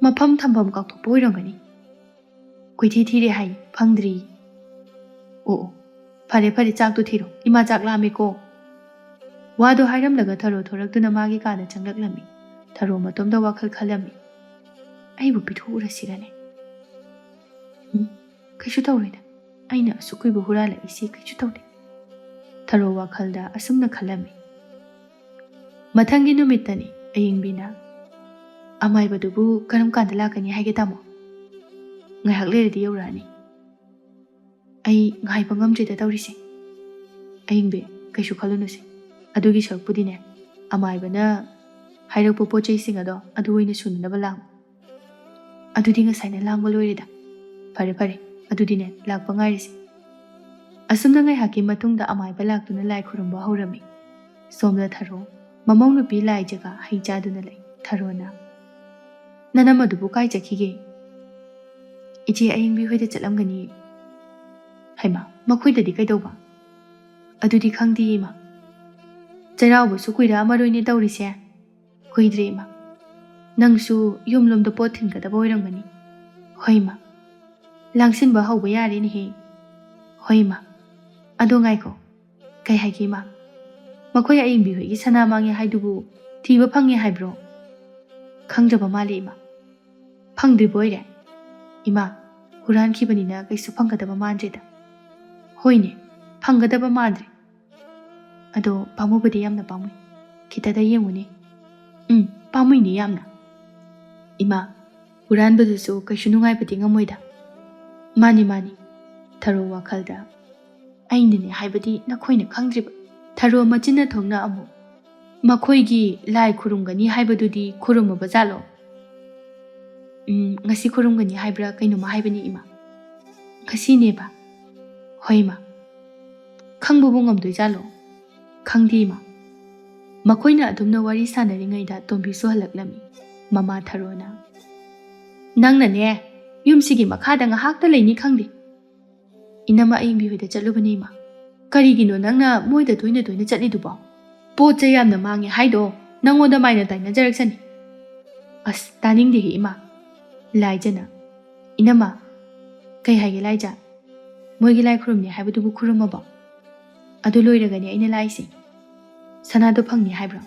ꯃꯐꯝ ꯊꯝꯐꯝ ꯀꯥꯎꯊꯣꯛꯄ ꯑꯣꯏꯔꯝꯒꯅꯤ꯫ ꯀꯣꯏꯊꯤ ꯊꯤꯔꯦ ꯍꯥꯏ, ꯐꯪꯗ꯭ꯔꯤ꯫" "ꯑꯣ, ꯑꯣ, ꯐꯔꯦ, ꯐꯔꯦ, ꯆꯥꯛꯇꯣ ꯊꯤꯔꯣ꯫ ꯏꯃꯥ ꯆꯥꯛ ꯂꯥꯝꯃꯦꯀꯣ꯫" ꯋꯥꯗꯣ ꯍꯥꯏꯔꯝꯂꯒ ꯊꯔꯣ ꯊꯣꯔꯛꯇꯨꯅ ꯃꯥꯒꯤ ꯀꯥꯗ ꯆꯪꯂꯛꯂꯝꯃꯤ꯫ ꯊꯔꯣ ꯃꯇꯣꯝꯗ ꯋꯥꯈꯜ ꯈꯜꯂꯝꯃꯤ꯫ "ꯑꯩꯕꯨ ꯄꯤꯊꯣꯛꯎꯔꯁꯤꯔꯅꯦ? ꯎꯝ, ꯀꯩꯁꯨ ꯇꯧꯔꯣꯏꯗ꯫ ꯑꯩꯅ ꯑꯁꯨꯛ ꯀꯨꯏꯕ ꯍꯨꯔꯥꯜꯂꯛꯏꯁꯤ ꯀꯩꯁꯨ ꯇꯧꯗꯦ꯫" ꯊꯔꯣ ꯋꯥꯈꯜꯗ ꯑꯁꯨꯝꯅ ꯈꯜꯂꯝꯃꯤ꯫ ꯃꯊꯪꯒꯤ ꯅꯨꯃꯤꯠꯇꯅꯤ ꯑꯌꯤꯡꯕꯤꯅ, "ꯑꯃꯥꯏꯕꯗꯨꯕꯨ ꯀꯔꯝ ꯀꯥꯟꯗ ꯂꯥꯛꯀꯅꯤ ꯍꯥꯏꯒꯦ, ꯇꯥꯃꯣ? ꯉꯥꯏꯍꯥꯛ ꯂꯩꯔꯗꯤ ꯌꯧꯔꯛꯑꯅꯤ꯫ ꯑꯩ ꯉꯥꯏꯕ ꯉꯝꯗ꯭ꯔꯦꯗ ꯇꯧꯔꯤꯁꯦ꯫" "ꯑꯌꯤꯡꯕꯤ, ꯀꯩꯁꯨ ꯈꯜꯂꯨꯅꯨꯁꯦ꯫ ꯑꯗꯨꯒꯤ ꯁꯔꯨꯛꯄꯨꯗꯤꯅꯦ, ꯑꯃꯥꯏꯕꯅ ꯍꯥꯏꯔꯛꯄ ꯄꯣꯠ ꯆꯩꯁꯤꯡ ꯑꯗꯣ ꯑꯗꯨ ꯑꯣꯏꯅ ꯁꯨꯅꯅꯕ ꯂꯥꯡꯉꯨ꯫" "ꯑꯗꯨꯗꯤ ꯉꯁꯥꯏꯅ ꯂꯥꯡꯕ ꯂꯣꯏꯔꯦꯗ꯫" "ꯐꯔꯦ, ꯐꯔꯦ, ꯑꯗꯨꯗꯤꯅꯦ, ꯂꯥꯛꯄ ꯉꯥꯏꯔꯤꯁꯦ꯫" ꯑꯁꯨꯝꯅ ꯉꯥꯏꯍꯥꯛꯀꯤ ꯃꯇꯨꯡꯗ ꯑꯃꯥꯏꯕ ꯂꯥꯛꯇꯨꯅ ꯂꯥꯏ ꯈꯨꯔꯨꯝꯕ ꯍꯧꯔꯝꯃꯤ꯫ ꯁꯣꯝꯗ ꯊꯔꯣ, ꯃꯃꯧ ꯅꯨꯄꯤ ꯂꯥꯏꯖꯒ ꯍꯩ ꯆꯥꯗꯨꯅ ꯂꯩ꯫ ꯊꯔꯣꯅ, "ꯅꯅꯝ ꯑꯗꯨꯕꯨ ꯀꯥꯏ ꯆꯠꯈꯤꯒꯦ?" "ꯏꯆꯦ ꯑꯌꯤꯡꯕꯤ ꯍꯣꯏꯗ ꯆꯠꯂꯝꯒꯅꯤ꯫" "ꯍꯩꯃꯥ, ꯃꯈꯣꯏꯗꯗꯤ ꯀꯩꯗꯧꯕ?" "ꯑꯗꯨꯗꯤ ꯈꯪꯗꯦ ꯏꯃꯥ꯫ ꯆꯩꯔꯥꯎꯕꯁꯨ ꯀꯨꯏꯔꯛꯑꯃꯔꯣꯏꯅꯦ ꯇꯧꯔꯤꯁꯦ꯫" "ꯀꯨꯏꯗ꯭ꯔꯦ ꯏꯃꯥ꯫ ꯅꯪꯁꯨ ꯌꯨꯝꯂꯣꯝꯗ ꯄꯣꯠ ꯊꯤꯟꯒꯗꯕ ꯑꯣꯏꯔꯝꯒꯅꯤ꯫" "ꯍꯣꯏ ꯏꯃꯥ꯫ ꯂꯥꯡꯁꯤꯟꯕ ꯍꯧꯕ ꯌꯥꯔꯦꯅꯦꯍꯦ꯫" "ꯍꯣꯏ ꯏꯃꯥ꯫ ꯑꯗꯣ ꯉꯥꯏꯈꯣ, ꯀꯩ ꯍꯥꯏꯒꯦ ꯏꯃꯥ? ꯃꯈꯣꯏ ꯑꯌꯤꯡꯕꯤ ꯍꯣꯏꯒꯤ ꯁꯅꯥ ꯃꯥꯡꯉꯦ ꯍꯥꯏꯗꯨꯕꯨ ꯊꯤꯕ ꯐꯪꯉꯦ ꯍꯥꯏꯕ꯭ꯔꯣ?" "ꯈꯪꯗ꯭ꯔꯕ ꯃꯥꯜꯂꯦ ꯏꯃꯥ꯫" "ꯐꯪꯗ꯭ꯔꯤꯕ ꯑꯣꯏꯔꯦ?" "ꯏꯃꯥ, ꯍꯨꯔꯥꯟꯈꯤꯕꯅꯤꯅ ꯀꯩꯁꯨ ꯐꯪꯒꯗꯕ ꯃꯥꯟꯗ꯭ꯔꯦꯗ꯫" "ꯍꯣꯏꯅꯦ, ꯐꯪꯒꯗꯕ ꯃꯥꯟꯗ꯭ꯔꯦ꯫ ꯑꯗꯣ ꯄꯥꯝꯃꯨꯕꯗꯤ ꯌꯥꯝꯅ ꯄꯥꯝꯃꯨꯏ꯫ ꯈꯤꯇꯗ ꯌꯦꯡꯉꯨꯅꯦ꯫" "ꯎꯝ, ꯄꯥꯝꯃꯨꯏꯅꯦ ꯌꯥꯝꯅ꯫" "ꯏꯃꯥ, ꯍꯨꯔꯥꯟꯕꯗꯨꯁꯨ ꯀꯩꯁꯨ ꯅꯨꯡꯉꯥꯏꯕꯗꯤ ꯉꯝꯃꯣꯏꯗ꯫" "ꯃꯥꯅꯤ, ꯃꯥꯅꯤ꯫" ꯊꯔꯣ ꯋꯥꯈꯜꯗ, "ꯑꯩꯅꯅꯦ ꯍꯥꯏꯕꯗꯤ ꯅꯈꯣꯏꯅ ꯈꯪꯗ꯭ꯔꯤꯕ꯫" ꯊꯔꯣ ꯃꯆꯤꯟꯅ ꯊꯣꯛꯅ ꯑꯃꯨꯛ, "ꯃꯈꯣꯏꯒꯤ ꯂꯥꯏ ꯈꯨꯔꯨꯝꯒꯅꯤ ꯍꯥꯏꯕꯗꯨꯗꯤ ꯈꯨꯔꯨꯝꯃꯕ ꯖꯥꯠꯂꯣ?" "ꯎꯝ, ꯉꯁꯤ ꯈꯨꯔꯨꯝꯒꯅꯤ ꯍꯥꯏꯕ꯭ꯔꯥ ꯀꯩꯅꯣꯝꯃ ꯍꯥꯏꯕꯅꯤ ꯏꯃꯥ꯫" "ꯉꯁꯤꯅꯦꯕ?" "ꯍꯣꯏ ꯏꯃꯥ꯫" "ꯈꯪꯕꯕꯨ ꯉꯝꯗꯣꯏꯖꯥꯠꯂꯣ?" "ꯈꯪꯗꯦ ꯏꯃꯥ꯫" ꯃꯈꯣꯏꯅ ꯑꯗꯨꯝꯅ ꯋꯥꯔꯤ ꯁꯥꯟꯅꯔꯤꯉꯩꯗ ꯇꯣꯝꯕꯤꯁꯨ ꯍꯜꯂꯛꯂꯝꯃꯤ꯫ ꯃꯃꯥ ꯊꯔꯣꯅ, "ꯅꯪꯅꯅꯦ ꯌꯨꯝꯁꯤꯒꯤ ꯃꯈꯥꯗ ꯉꯥꯏꯍꯥꯛꯇ ꯂꯩꯅꯤ ꯈꯪꯗꯦ꯫" "ꯏꯅꯝꯃ ꯑꯌꯤꯡꯕꯤ ꯍꯣꯏꯗ ꯆꯠꯂꯨꯕꯅꯤ ꯏꯃꯥ꯫" "ꯀꯔꯤꯒꯤꯅꯣ ꯅꯪꯅ ꯃꯣꯏꯗ ꯇꯣꯏꯅ ꯇꯣꯏꯅ ꯆꯠꯂꯤꯗꯨꯕꯣ? ꯄꯣꯠ ꯆꯩ ꯌꯥꯝꯅ ꯃꯥꯡꯉꯦ ꯍꯥꯏꯗꯣ ꯅꯪꯉꯣꯟꯗ ꯃꯥꯏꯅ ꯇꯥꯏꯅꯖꯔꯛꯁꯅꯤ꯫" "ꯑꯁ, ꯇꯥꯅꯤꯡꯗꯦꯍꯦ ꯏꯃꯥ꯫" ꯂꯥꯏꯖꯅ, "ꯏꯅꯝꯃ꯫" "ꯀꯩ ꯍꯥꯏꯒꯦ ꯂꯥꯏꯖ? ꯃꯣꯏꯒꯤ ꯂꯥꯏ ꯈꯨꯔꯨꯝꯅꯤ ꯍꯥꯏꯕꯗꯨꯕꯨ ꯈꯨꯔꯨꯝꯃꯕꯣ? ꯑꯗꯨ ꯂꯣꯏꯔꯒꯅꯤ ꯑꯩꯅ ꯂꯥꯛꯏꯁꯦ꯫ ꯁꯅꯥꯗꯣ ꯐꯪꯅꯤ ꯍꯥꯏꯕ꯭ꯔꯣ?"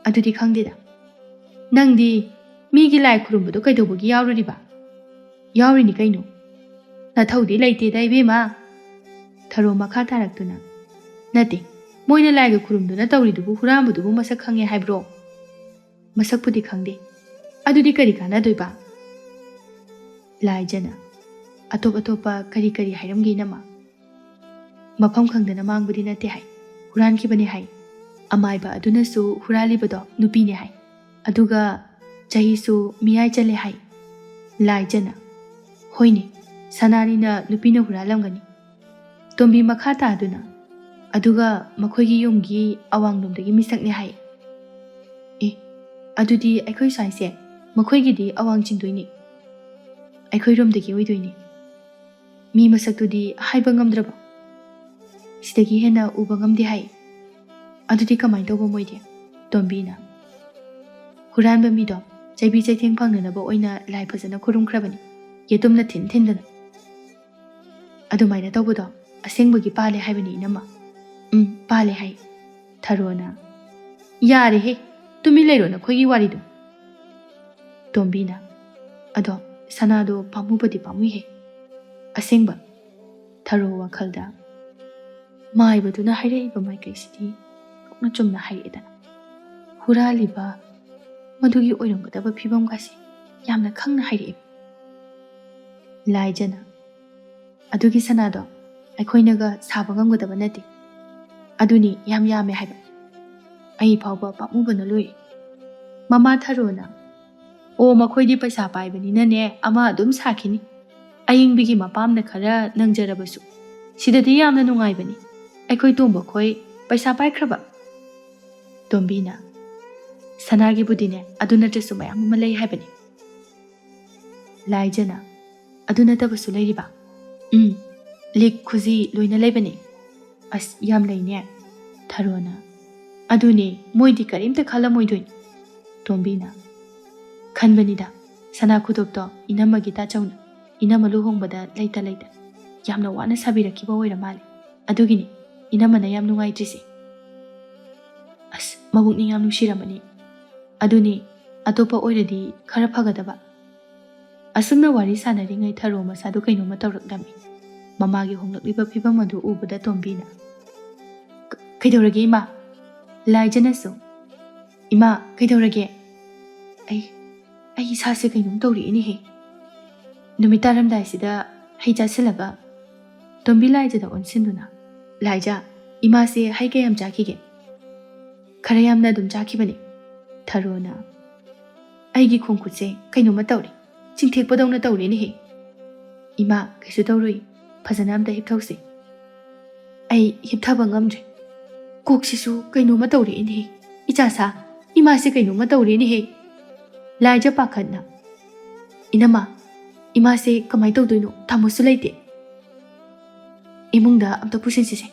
"ꯑꯗꯨꯗꯤ ꯈꯪꯗꯦꯗ꯫" "ꯅꯪꯗꯤ ꯃꯤꯒꯤ ꯂꯥꯏ ꯈꯨꯔꯨꯝꯕꯗꯣ ꯀꯩꯗꯧꯕꯒꯤ ꯌꯥꯎꯔꯨꯔꯤꯕ?" "ꯌꯥꯎꯔꯤꯅꯤ ꯀꯩꯅꯣ꯫ ꯅꯊꯧꯗꯤ ꯂꯩꯇꯦꯗ ꯏꯕꯦꯝꯃ꯫" ꯊꯔꯣ ꯃꯈꯥ ꯇꯥꯔꯛꯇꯨꯅ, "ꯅꯠꯇꯦ, ꯃꯣꯏꯅ ꯂꯥꯏꯒ ꯈꯨꯔꯨꯝꯗꯨꯅ ꯇꯧꯔꯤꯗꯨꯕꯨ ꯍꯨꯔꯥꯟꯕꯗꯨꯕꯨ ꯃꯁꯛ ꯈꯪꯉꯦ ꯍꯥꯏꯕ꯭ꯔꯣ?" "ꯃꯁꯛꯄꯨꯗꯤ ꯈꯪꯗꯦ꯫ ꯑꯗꯨꯗꯤ ꯀꯔꯤ ꯀꯥꯟꯅꯗꯣꯏꯕ?" ꯂꯥꯏꯖꯅ, "ꯑꯇꯣꯞ ꯑꯇꯣꯞꯄ ꯀꯔꯤ ꯀꯔꯤ ꯍꯥꯏꯔꯝꯒꯦ ꯏꯅꯝꯃ?" "ꯃꯐꯝ ꯈꯪꯗꯅ ꯃꯥꯡꯕꯗꯤ ꯅꯠꯇꯦ ꯍꯥꯏ, ꯍꯨꯔꯥꯟꯈꯤꯕꯅꯦ ꯍꯥꯏ꯫ ꯑꯃꯥꯏꯕ ꯑꯗꯨꯅꯁꯨ ꯍꯨꯔꯥꯜꯂꯤꯕꯗꯣ ꯅꯨꯄꯤꯅꯦ ꯍꯥꯏ꯫ ꯑꯗꯨꯒ ꯆꯍꯤꯁꯨ ꯃꯤꯌꯥꯏ ꯆꯜꯂꯦ ꯍꯥꯏ꯫" ꯂꯥꯏꯖꯅ, "ꯍꯣꯏꯅꯦ, ꯁꯅꯥꯅꯤꯅ ꯅꯨꯄꯤꯅ ꯍꯨꯔꯥꯜꯂꯝꯒꯅꯤ꯫" ꯇꯣꯝꯕꯤ ꯃꯈꯥ ꯇꯥꯗꯨꯅ, "ꯑꯗꯨꯒ ꯃꯈꯣꯏꯒꯤ ꯌꯨꯝꯒꯤ ꯑꯋꯥꯡꯂꯣꯝꯗꯒꯤ ꯃꯤꯁꯛꯅꯦ ꯍꯥꯏ꯫" "ꯑꯦ, ꯑꯗꯨꯗꯤ ꯑꯩꯈꯣꯏ ꯁ꯭ꯋꯥꯏꯁꯦ ꯃꯈꯣꯏꯒꯤꯗꯤ ꯑꯋꯥꯡ ꯆꯤꯡꯗꯣꯏꯅꯤ, ꯑꯩꯈꯣꯏꯔꯣꯝꯗꯒꯤ ꯑꯣꯏꯗꯣꯏꯅꯤ꯫ ꯃꯤ ꯃꯁꯛꯇꯨꯗꯤ ꯍꯥꯏꯕ ꯉꯝꯗ꯭ꯔꯕ, ꯁꯤꯗꯒꯤ ꯍꯦꯟꯅ ꯎꯕ ꯉꯝꯗꯦ ꯍꯥꯏ꯫ ꯑꯗꯨꯗꯤ ꯀꯃꯥꯏꯅ ꯇꯧꯕ ꯃꯣꯏꯗꯤ?" ꯇꯣꯝꯕꯤꯅ, "ꯍꯨꯔꯥꯟꯕ ꯃꯤꯗꯣ ꯆꯩꯕꯤ ꯆꯩꯊꯦꯡ ꯐꯪꯅꯅꯕ ꯑꯣꯏꯅ ꯂꯥꯏ ꯐꯖꯅ ꯈꯨꯔꯨꯝꯈ꯭ꯔꯕꯅꯤ, ꯌꯦꯇꯨꯝꯅ ꯊꯤꯟ ꯊꯤꯟꯗꯅ꯫ ꯑꯗꯨꯃꯥꯏꯅ ꯇꯧꯕꯗꯣ ꯑꯁꯦꯡꯕꯒꯤ ꯄꯥꯜꯂꯦ ꯍꯥꯏꯕꯅꯤ, ꯏꯅꯝꯃ꯫" "ꯎꯝ, ꯄꯥꯜꯂꯦ ꯍꯥꯏ꯫" ꯊꯔꯣꯅ, "ꯌꯥꯔꯦꯍꯦ, ꯇꯨꯃꯤꯟ ꯂꯩꯔꯣ ꯅꯈꯣꯏꯒꯤ ꯋꯥꯔꯤꯗꯣ꯫" ꯇꯣꯝꯕꯤꯅ, "ꯑꯗꯣ ꯁꯅꯥꯗꯣ ꯄꯥꯝꯃꯨꯕꯗꯤ ꯄꯥꯝꯃꯨꯏꯍꯦ, ꯑꯁꯦꯡꯕ꯫" ꯊꯔꯣ ꯋꯥꯈꯜꯗ, "ꯃꯥꯏꯕꯗꯨꯅ ꯍꯥꯏꯔꯛꯏꯕ ꯃꯥꯏꯀꯩꯁꯤꯗꯤ ꯊꯣꯛꯅ ꯆꯨꯝꯅ ꯍꯥꯏꯔꯛꯑꯦꯗꯅ꯫ ꯍꯨꯔꯥꯜꯂꯤꯕ ꯃꯗꯨꯒꯤ ꯑꯣꯏꯔꯝꯒꯗꯕ ꯐꯤꯕꯝꯒꯁꯦ ꯌꯥꯝꯅ ꯈꯪꯅ ꯍꯥꯏꯔꯛꯑꯦ꯫" ꯂꯥꯏꯖꯅ, "ꯑꯗꯨꯒꯤ ꯁꯅꯥꯗꯣ ꯑꯩꯈꯣꯏꯅꯒ ꯁꯥꯕ ꯉꯝꯒꯗꯕ ꯅꯠꯇꯦ꯫ ꯑꯗꯨꯅꯤ ꯌꯥꯝ ꯌꯥꯝꯃꯦ ꯍꯥꯏꯕ꯫ ꯑꯩ ꯐꯥꯎꯕ ꯄꯥꯝꯃꯨꯕꯅ ꯂꯣꯏꯔꯦ꯫" ꯃꯃꯥ ꯊꯔꯣꯅ, "ꯑꯣ, ꯃꯈꯣꯏꯗꯤ ꯄꯩꯁꯥ ꯄꯥꯏꯕꯅꯤꯅꯅꯦ, ꯑꯃ ꯑꯗꯨꯝ ꯁꯥꯈꯤꯅꯤ꯫ ꯑꯌꯤꯡꯕꯤꯒꯤ ꯃꯄꯥꯝꯅ ꯈꯔ ꯅꯪꯖꯔꯕꯁꯨ, ꯁꯤꯗꯗꯤ ꯌꯥꯝꯅ ꯅꯨꯡꯉꯥꯏꯕꯅꯤ꯫ ꯑꯩꯈꯣꯏ ꯇꯣꯝꯕ ꯈꯣꯏ ꯄꯩꯁꯥ ꯄꯥꯏꯈ꯭ꯔꯕ꯫" ꯇꯣꯝꯕꯤꯅ, "ꯁꯅꯥꯒꯤꯕꯨꯗꯤꯅꯦ, ꯑꯗꯨ ꯅꯠꯇ꯭ꯔꯁꯨ ꯃꯌꯥꯝ ꯑꯃ ꯂꯩ ꯍꯥꯏꯕꯅꯤ꯫" ꯂꯥꯏꯖꯅ, "ꯑꯗꯨ ꯅꯠꯇꯕꯁꯨ ꯂꯩꯔꯤꯕ?" "ꯎꯝ, ꯂꯤꯛ ꯈꯨꯖꯤ ꯂꯣꯏꯅ ꯂꯩꯕꯅꯤ꯫" "ꯑꯁ, ꯌꯥꯝ ꯂꯩꯅꯦ꯫" ꯊꯔꯣꯅ, "ꯑꯗꯨꯅꯦ, ꯃꯣꯏꯗꯤ ꯀꯔꯤꯝꯇ ꯈꯜꯂꯝꯃꯣꯏꯗꯣꯏꯅꯤ꯫" ꯇꯣꯝꯕꯤꯅ, "ꯈꯟꯕꯅꯤꯗ, ꯁꯅꯥ ꯈꯨꯗꯣꯞꯇꯣ ꯏꯅꯝꯃꯒꯤ ꯇꯥꯆꯧꯅ ꯏꯅꯝꯃ ꯂꯨꯍꯣꯡꯕꯗ ꯂꯩꯇ ꯂꯩꯇ ꯌꯥꯝꯅ ꯋꯥꯅ ꯁꯥꯕꯤꯔꯛꯈꯤꯕ ꯑꯣꯏꯔ ꯃꯥꯜꯂꯦ꯫ ꯑꯗꯨꯒꯤꯅꯤ ꯏꯅꯝꯃꯅ ꯌꯥꯝ ꯅꯨꯡꯉꯥꯏꯇ꯭ꯔꯤꯁꯦ꯫ ꯑꯁ, ꯃꯕꯨꯛꯅꯤꯡ ꯌꯥꯝ ꯅꯨꯡꯁꯤꯔꯝꯃꯅꯤ꯫ ꯑꯗꯨꯅꯤ, ꯑꯇꯣꯞꯄ ꯑꯣꯏꯔꯗꯤ ꯈꯔ ꯐꯒꯗꯕ꯫" ꯑꯁꯨꯝꯅ ꯋꯥꯔꯤ ꯁꯥꯟꯅꯔꯤꯉꯩ ꯊꯔꯣ ꯃꯁꯥꯗꯨ ꯀꯩꯅꯣꯝꯃ ꯇꯧꯔꯛꯂꯝꯃꯤ꯫ ꯃꯃꯥꯒꯤ ꯍꯣꯡꯂꯛꯂꯤꯕ ꯐꯤꯕꯝ ꯑꯗꯨ ꯎꯕꯗ ꯇꯣꯝꯕꯤꯅ, "ꯀ-, ꯀꯩꯗꯧꯔꯒꯦ, ꯏꯃꯥ?" ꯂꯥꯏꯖꯅꯁꯨ, "ꯏꯃꯥ, ꯀꯩꯗꯧꯔꯒꯦ? ꯑꯩ, ꯑꯩ ꯏꯁꯥꯁꯦ ꯀꯩꯅꯣꯝ ꯇꯧꯔꯛꯏꯅꯦꯍꯦ꯫ ꯅꯨꯃꯤꯠ ꯇꯥꯔꯝꯗꯥꯏꯁꯤꯗ ꯍꯩ ꯆꯥꯁꯤꯜꯂꯒ꯫" ꯇꯣꯝꯕꯤ ꯂꯥꯏꯖꯗ ꯑꯣꯟꯁꯤꯟꯗꯨꯅ, "ꯂꯥꯏꯖ, ꯏꯃꯥꯁꯦ ꯍꯩ ꯀꯌꯥꯝ ꯆꯥꯈꯤꯒꯦ?" "ꯈꯔ ꯌꯥꯝꯅ ꯑꯗꯨꯝ ꯆꯥꯈꯤꯕꯅꯤ꯫" ꯊꯔꯣꯅ, "ꯑꯩꯒꯤ ꯈꯣꯡꯈꯨꯠꯁꯦ ꯀꯩꯅꯣꯝꯃ ꯇꯧꯔꯦ, ꯆꯤꯡꯊꯦꯛꯄꯗꯧꯅ ꯇꯧꯔꯦꯅꯦꯍꯦ꯫" "ꯏꯃꯥ, ꯀꯩꯁꯨ ꯇꯧꯔꯣꯏ, ꯐꯖꯅ ꯑꯝꯇ ꯍꯤꯞꯊꯧꯁꯦ꯫" ꯑꯩ ꯍꯤꯞꯊꯕ ꯉꯝꯗ꯭ꯔꯦ꯫ ꯀꯣꯛꯁꯤꯁꯨ ꯀꯩꯅꯣꯝꯃ ꯇꯧꯔꯛꯏꯅꯦꯍꯦ꯫ ꯏꯆꯥꯁꯥ, ꯏꯃꯥꯁꯦ ꯀꯩꯅꯣꯝꯃ ꯇꯧꯔꯦꯅꯦꯍꯦ꯫ ꯂꯥꯏꯖ ꯄꯥꯈꯠꯅ, "ꯏꯅꯝꯃ, ꯏꯃꯥꯁꯦ ꯀꯃꯥꯏꯅ ꯇꯧꯗꯣꯏꯅꯣ? ꯇꯥꯃꯣꯁꯨ ꯂꯩꯇꯦ꯫ ꯏꯃꯨꯡꯗ ꯑꯝꯇ ꯄꯨꯁꯤꯟꯁꯤꯁꯦ꯫"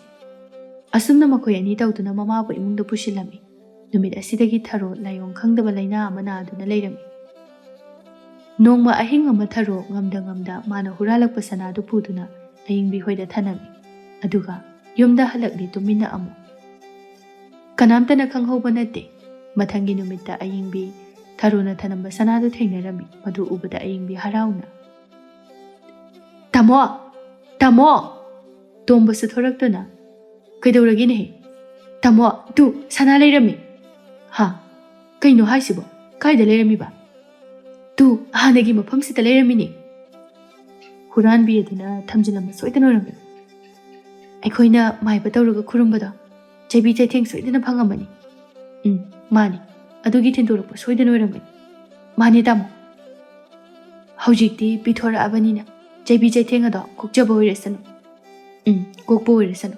ꯑꯁꯨꯝꯅ ꯃꯈꯣꯏ ꯑꯅꯤ ꯇꯧꯗꯨꯅ ꯃꯃꯥꯕꯨ ꯏꯃꯨꯡꯗ ꯄꯨꯁꯤꯜꯂꯝꯃꯤ꯫ ꯅꯨꯃꯤꯠ ꯑꯁꯤꯗꯒꯤ ꯊꯔꯣ ꯂꯥꯏꯑꯣꯡ ꯈꯪꯗꯕ ꯂꯥꯏꯅꯥ ꯑꯃ ꯅꯥꯗꯨꯅ ꯂꯩꯔꯝꯃꯤ꯫ ꯅꯣꯡꯃ ꯑꯍꯤꯡ ꯑꯃ ꯊꯔꯣ ꯉꯝꯗ ꯉꯝꯗ ꯃꯥꯅ ꯍꯨꯔꯥꯜꯂꯛꯄ ꯁꯅꯥꯗꯨ ꯄꯨꯗꯨꯅ ꯑꯌꯤꯡꯕꯤ ꯍꯣꯏꯗ ꯊꯅꯝꯃꯤ꯫ ꯑꯗꯨꯒ ꯌꯨꯝꯗ ꯍꯜꯂꯛꯂꯤ ꯇꯨꯃꯤꯟꯅ ꯑꯃꯨꯛ꯫ ꯀꯅꯥꯝꯇꯅ ꯈꯪꯍꯧꯕ ꯅꯠꯇꯦ꯫ ꯃꯊꯪꯒꯤ ꯅꯨꯃꯤꯠꯇ ꯑꯌꯤꯡꯕꯤ ꯊꯔꯣꯅ ꯊꯅꯝꯕ ꯁꯅꯥꯗꯨ ꯊꯦꯡꯅꯔꯝꯃꯤ꯫ ꯃꯗꯨ ꯎꯕꯗ ꯑꯌꯤꯡꯕꯤ ꯍꯔꯥꯎꯅ, "ꯇꯥꯃꯣ! ꯇꯥꯃꯣ!" ꯇꯣꯝꯕꯁꯨ ꯊꯣꯔꯛꯇꯨꯅ, "ꯀꯩꯗꯧꯔꯒꯦꯅꯦꯍꯦ?" "ꯇꯥꯃꯣ, ꯇꯨ, ꯁꯅꯥ ꯂꯩꯔꯝꯃꯤ!" "ꯍꯥ? ꯀꯩꯅꯣ ꯍꯥꯏꯁꯤꯕꯣ? ꯀꯥꯏꯗ ꯂꯩꯔꯝꯃꯤꯕ?" "ꯇꯨ, ꯍꯥꯟꯅꯒꯤ ꯃꯐꯝꯁꯤꯗ ꯂꯩꯔꯝꯃꯤꯅꯦ꯫ ꯍꯨꯔꯥꯟꯕꯤ ꯑꯗꯨꯅ ꯊꯝꯖꯤꯜꯂꯝꯕ ꯁꯣꯏꯗꯅ ꯑꯣꯏꯔꯝꯒꯅꯤ꯫ ꯑꯩꯈꯣꯏꯅ ꯃꯥꯏꯕ ꯇꯧꯔꯒ ꯈꯨꯔꯨꯝꯕꯗꯣ, ꯆꯩꯕꯤ ꯆꯩꯊꯦꯡ ꯁꯣꯏꯗꯅ ꯐꯪꯉꯝꯃꯅꯤ꯫ ꯎꯝ, ꯃꯥꯅꯤ꯫ ꯑꯗꯨꯒꯤ ꯊꯤꯟꯗꯣꯔꯛꯄ ꯁꯣꯏꯗꯅ ꯑꯣꯏꯔꯝꯒꯅꯤ꯫ ꯃꯥꯅꯤ, ꯇꯥꯃꯣ꯫ ꯍꯧꯖꯤꯛꯇꯤ ꯄꯤꯊꯣꯔꯛꯑꯕꯅꯤꯅ ꯆꯩꯕꯤ ꯆꯩꯊꯦꯡ ꯑꯗꯣ ꯀꯣꯛꯆꯕ ꯑꯣꯏꯔꯁꯅꯨ꯫ ꯎꯝ, ꯀꯣꯛꯄ ꯑꯣꯏꯔꯁꯅꯨ꯫"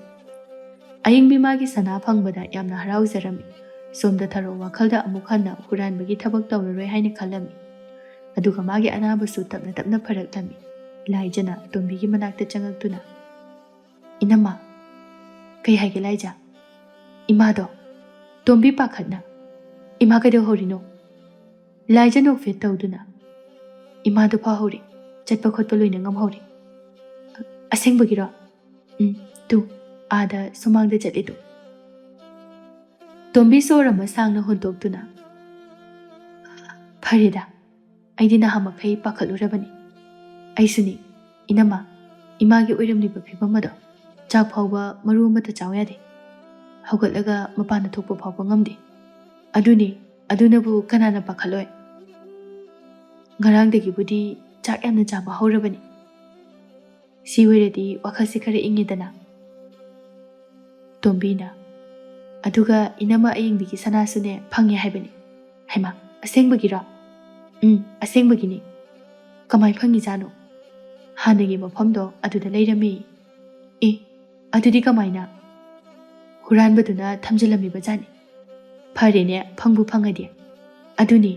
ꯑꯌꯤꯡꯕꯤ ꯃꯥꯒꯤ ꯁꯅꯥ ꯐꯪꯕꯗ ꯌꯥꯝꯅ ꯍꯔꯥꯎꯖꯔꯝꯃꯤ꯫ ꯁꯣꯝꯗ ꯊꯔꯣ ꯋꯥꯈꯜꯗ ꯑꯃꯨꯛ ꯍꯟꯅ ꯍꯨꯔꯥꯟꯕꯒꯤ ꯊꯕꯛ ꯇꯧꯔꯔꯣꯏ ꯍꯥꯏꯅ ꯈꯜꯂꯝꯃꯤ꯫ ꯑꯗꯨꯒ ꯃꯥꯒꯤ ꯑꯅꯥꯕꯁꯨ ꯇꯞꯅ ꯇꯞꯅ ꯐꯔꯛꯂꯝꯃꯤ꯫ ꯂꯥꯏꯖꯅ ꯇꯣꯝꯕꯤꯒꯤ ꯃꯅꯥꯛꯇ ꯆꯪꯉꯛꯇꯨꯅ, "ꯏꯅꯝꯃ, ꯀꯩ ꯍꯥꯏꯒꯦ ꯂꯥꯏꯖ? ꯏꯃꯥꯗꯣ?" ꯇꯣꯝꯕꯤ ꯄꯥꯈꯠꯅ, "ꯏꯃꯥ ꯀꯩꯗꯧꯍꯧꯔꯤꯅꯣ?" ꯂꯥꯏꯖ ꯅꯣꯛꯐꯦꯠ ꯇꯧꯗꯨꯅ, "ꯏꯃꯥꯗꯣ ꯐꯍꯧꯔꯦ, ꯆꯠꯄ ꯈꯣꯠꯄ ꯂꯣꯏꯅ ꯉꯝꯍꯧꯔꯦ꯫" "ꯑꯁꯦꯡꯕꯒꯤꯔꯣ?" "ꯎꯝ, ꯇꯨ, ꯑꯥꯗ ꯁꯨꯃꯥꯡꯗ ꯆꯠꯂꯤꯗꯨ꯫" ꯇꯣꯝꯕꯤ ꯁꯣꯔ ꯑꯃ ꯁꯥꯡꯅ ꯍꯣꯟꯗꯣꯛꯇꯨꯅ, "ꯐꯔꯦꯗ, ꯑꯩꯗꯤ ꯅꯍꯥ ꯃꯈꯩ ꯄꯥꯈꯠꯂꯨꯔꯕꯅꯤ꯫" "ꯑꯩꯁꯨꯅꯤ, ꯏꯅꯝꯃ, ꯏꯃꯥꯒꯤ ꯑꯣꯏꯔꯝꯂꯤꯕ ꯐꯤꯕꯝ ꯑꯗꯣ, ꯆꯥꯛ ꯐꯥꯎꯕ ꯃꯔꯨ ꯑꯃꯠꯇ ꯆꯥꯎ ꯌꯥꯗꯦ꯫ ꯍꯧꯒꯠꯂꯒ ꯃꯄꯥꯟꯗ ꯊꯣꯛꯄ ꯐꯥꯎꯕ ꯉꯝꯗꯦ꯫ ꯑꯗꯨꯅꯤ, ꯑꯗꯨꯅꯕꯨ ꯀꯅꯥꯅ ꯄꯥꯈꯠꯂꯣꯏ? ꯉꯔꯥꯡꯗꯒꯤꯕꯨꯗꯤ ꯆꯥꯛ ꯌꯥꯝꯅ ꯆꯥꯕ ꯍꯧꯔꯕꯅꯤ꯫ ꯁꯤ ꯑꯣꯏꯔꯗꯤ ꯋꯥꯈꯜꯁꯤ ꯈꯔ ꯏꯪꯉꯦꯗꯅ꯫" ꯇꯣꯝꯕꯤꯅ, "ꯑꯗꯨꯒ ꯏꯅꯝꯃ ꯑꯌꯤꯡꯕꯤꯒꯤ ꯁꯅꯥꯁꯨꯅꯦ ꯐꯪꯉꯦ ꯍꯥꯏꯕꯅꯤ꯫" "ꯍꯩꯃꯥ, ꯑꯁꯦꯡꯕꯒꯤꯔꯣ?" "ꯎꯝ, ꯑꯁꯦꯡꯕꯒꯤꯅꯤ꯫" "ꯀꯃꯥꯏ ꯐꯪꯉꯤꯖꯥꯠꯅꯣ?" "ꯍꯥꯟꯅꯒꯤ ꯃꯐꯝꯗꯣ ꯑꯗꯨꯗ ꯂꯩꯔꯝꯃꯤ꯫" "ꯑꯦ, ꯑꯗꯨꯗꯤ ꯀꯃꯥꯏꯅ? ꯍꯨꯔꯥꯟꯕꯗꯨꯅ ꯊꯝꯖꯤꯜꯂꯝꯃꯤꯕ ꯖꯥꯠꯅꯤ꯫ ꯐꯔꯦꯅꯦ, ꯐꯪꯕꯨ ꯐꯪꯉꯗꯤ꯫ ꯑꯗꯨꯅꯤ,